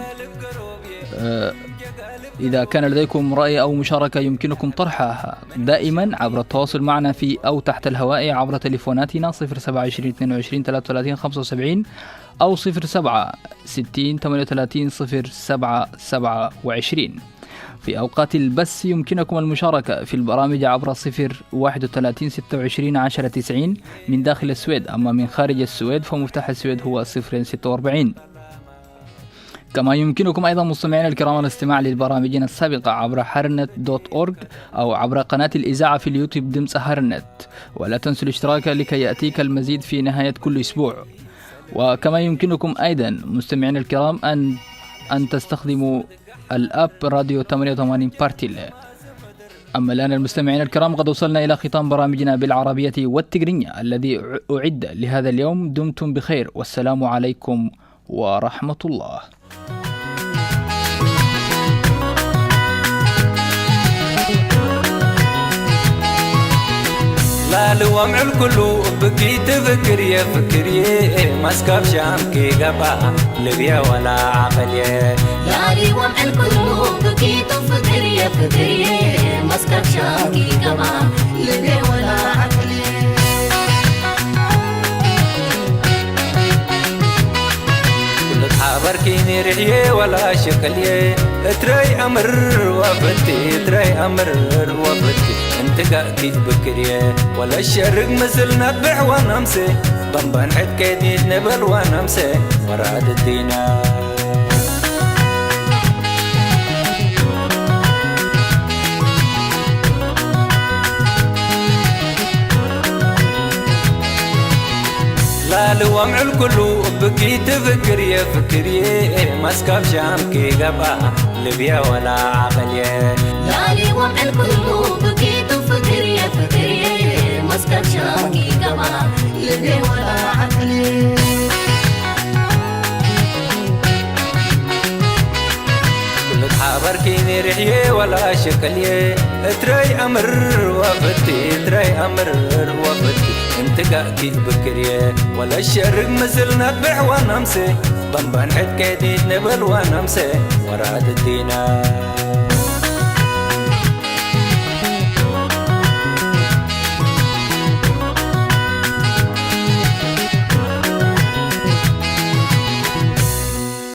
آه، إذا كان لديكم رأي أو مشاركة يمكنكم طرحها دائما عبر التواصل معنا في أو تحت الهواء عبر تليفوناتنا صفر سبعة عشرين اثنين وعشرين ثلاثة وثلاثين خمسة وسبعين أو صفر سبعة ستين ثمانية وثلاثين صفر سبعة سبعة وعشرين. في أوقات البث يمكنكم المشاركة في البرامج عبر صفر واحد وثلاثين ستة وعشرين عشرة تسعين من داخل السويد، أما من خارج السويد فمفتاح السويد هو صفر ستة وأربعين. كما يمكنكم أيضا مستمعينا الكرام الاستماع لبرامجنا السابقة عبر حرنت دوت أورغ أو عبر قناة الإذاعة في اليوتيوب دمس حرنت. ولا تنسوا الاشتراك لكي يأتيك المزيد في نهاية كل أسبوع. وكما يمكنكم أيضا مستمعينا الكرام أن، أن تستخدموا الأب راديو ثمانية وثمانين بارتيل. أما الآن المستمعين الكرام، قد وصلنا إلى ختام برامجنا بالعربية والتقرينية الذي أعد لهذا اليوم. دمتم بخير والسلام عليكم ورحمة الله. ላሊ ወምዕል ኩሉ ብኪ ትፍክርየ ፍክርየ መስከብ ሻምኪ ገባ ልብየ ወላ ዓቐልየ። ላሊ ወምዕል ኩሉ ብኪ ትፍክርየ ፍክርየ መስከብ ሻምኪ ገባ ልብየ ወላ ዓቐልየ። ኩሉ ሓበርኪኒ ርሕየ ወላ ሸቀልየ እትረይ ኣምር ወፍቲ እትረይ ኣምር ወፍቲ እንት ጋእኪ ብክርየ ወላ ሸርግ ምስል ነብሕ ወነምሴ በንበን ሕትከይት ንበል ወነምሴ ወራድ ዲና። ልዋም ዕልኩሉ ብኪ ትፍክርየ ፍክርየ ማስካብ ሻምኪ ገብኣ ልብየ ወላ ዓቕልየ ላሊ ወምዕል ኩሉ ብኪቱ ፍክርየ ፍክርየ መስከብ ሻምኪ ገባ ልቤ ወላ ዓቅልየ ብልት ሓበርኪ ሪሕየ ወላ ሽቅልየ እትረይ ኣምር ወፍቲ እትረይ ኣምር ወፍቲ እንትጋእኪ ብክርየ ወላ ሸርግ ምስል ነብሕ ዋናምሰ በንባን ሕድቀዲት ንብል ዋናምሰ ወራድቲና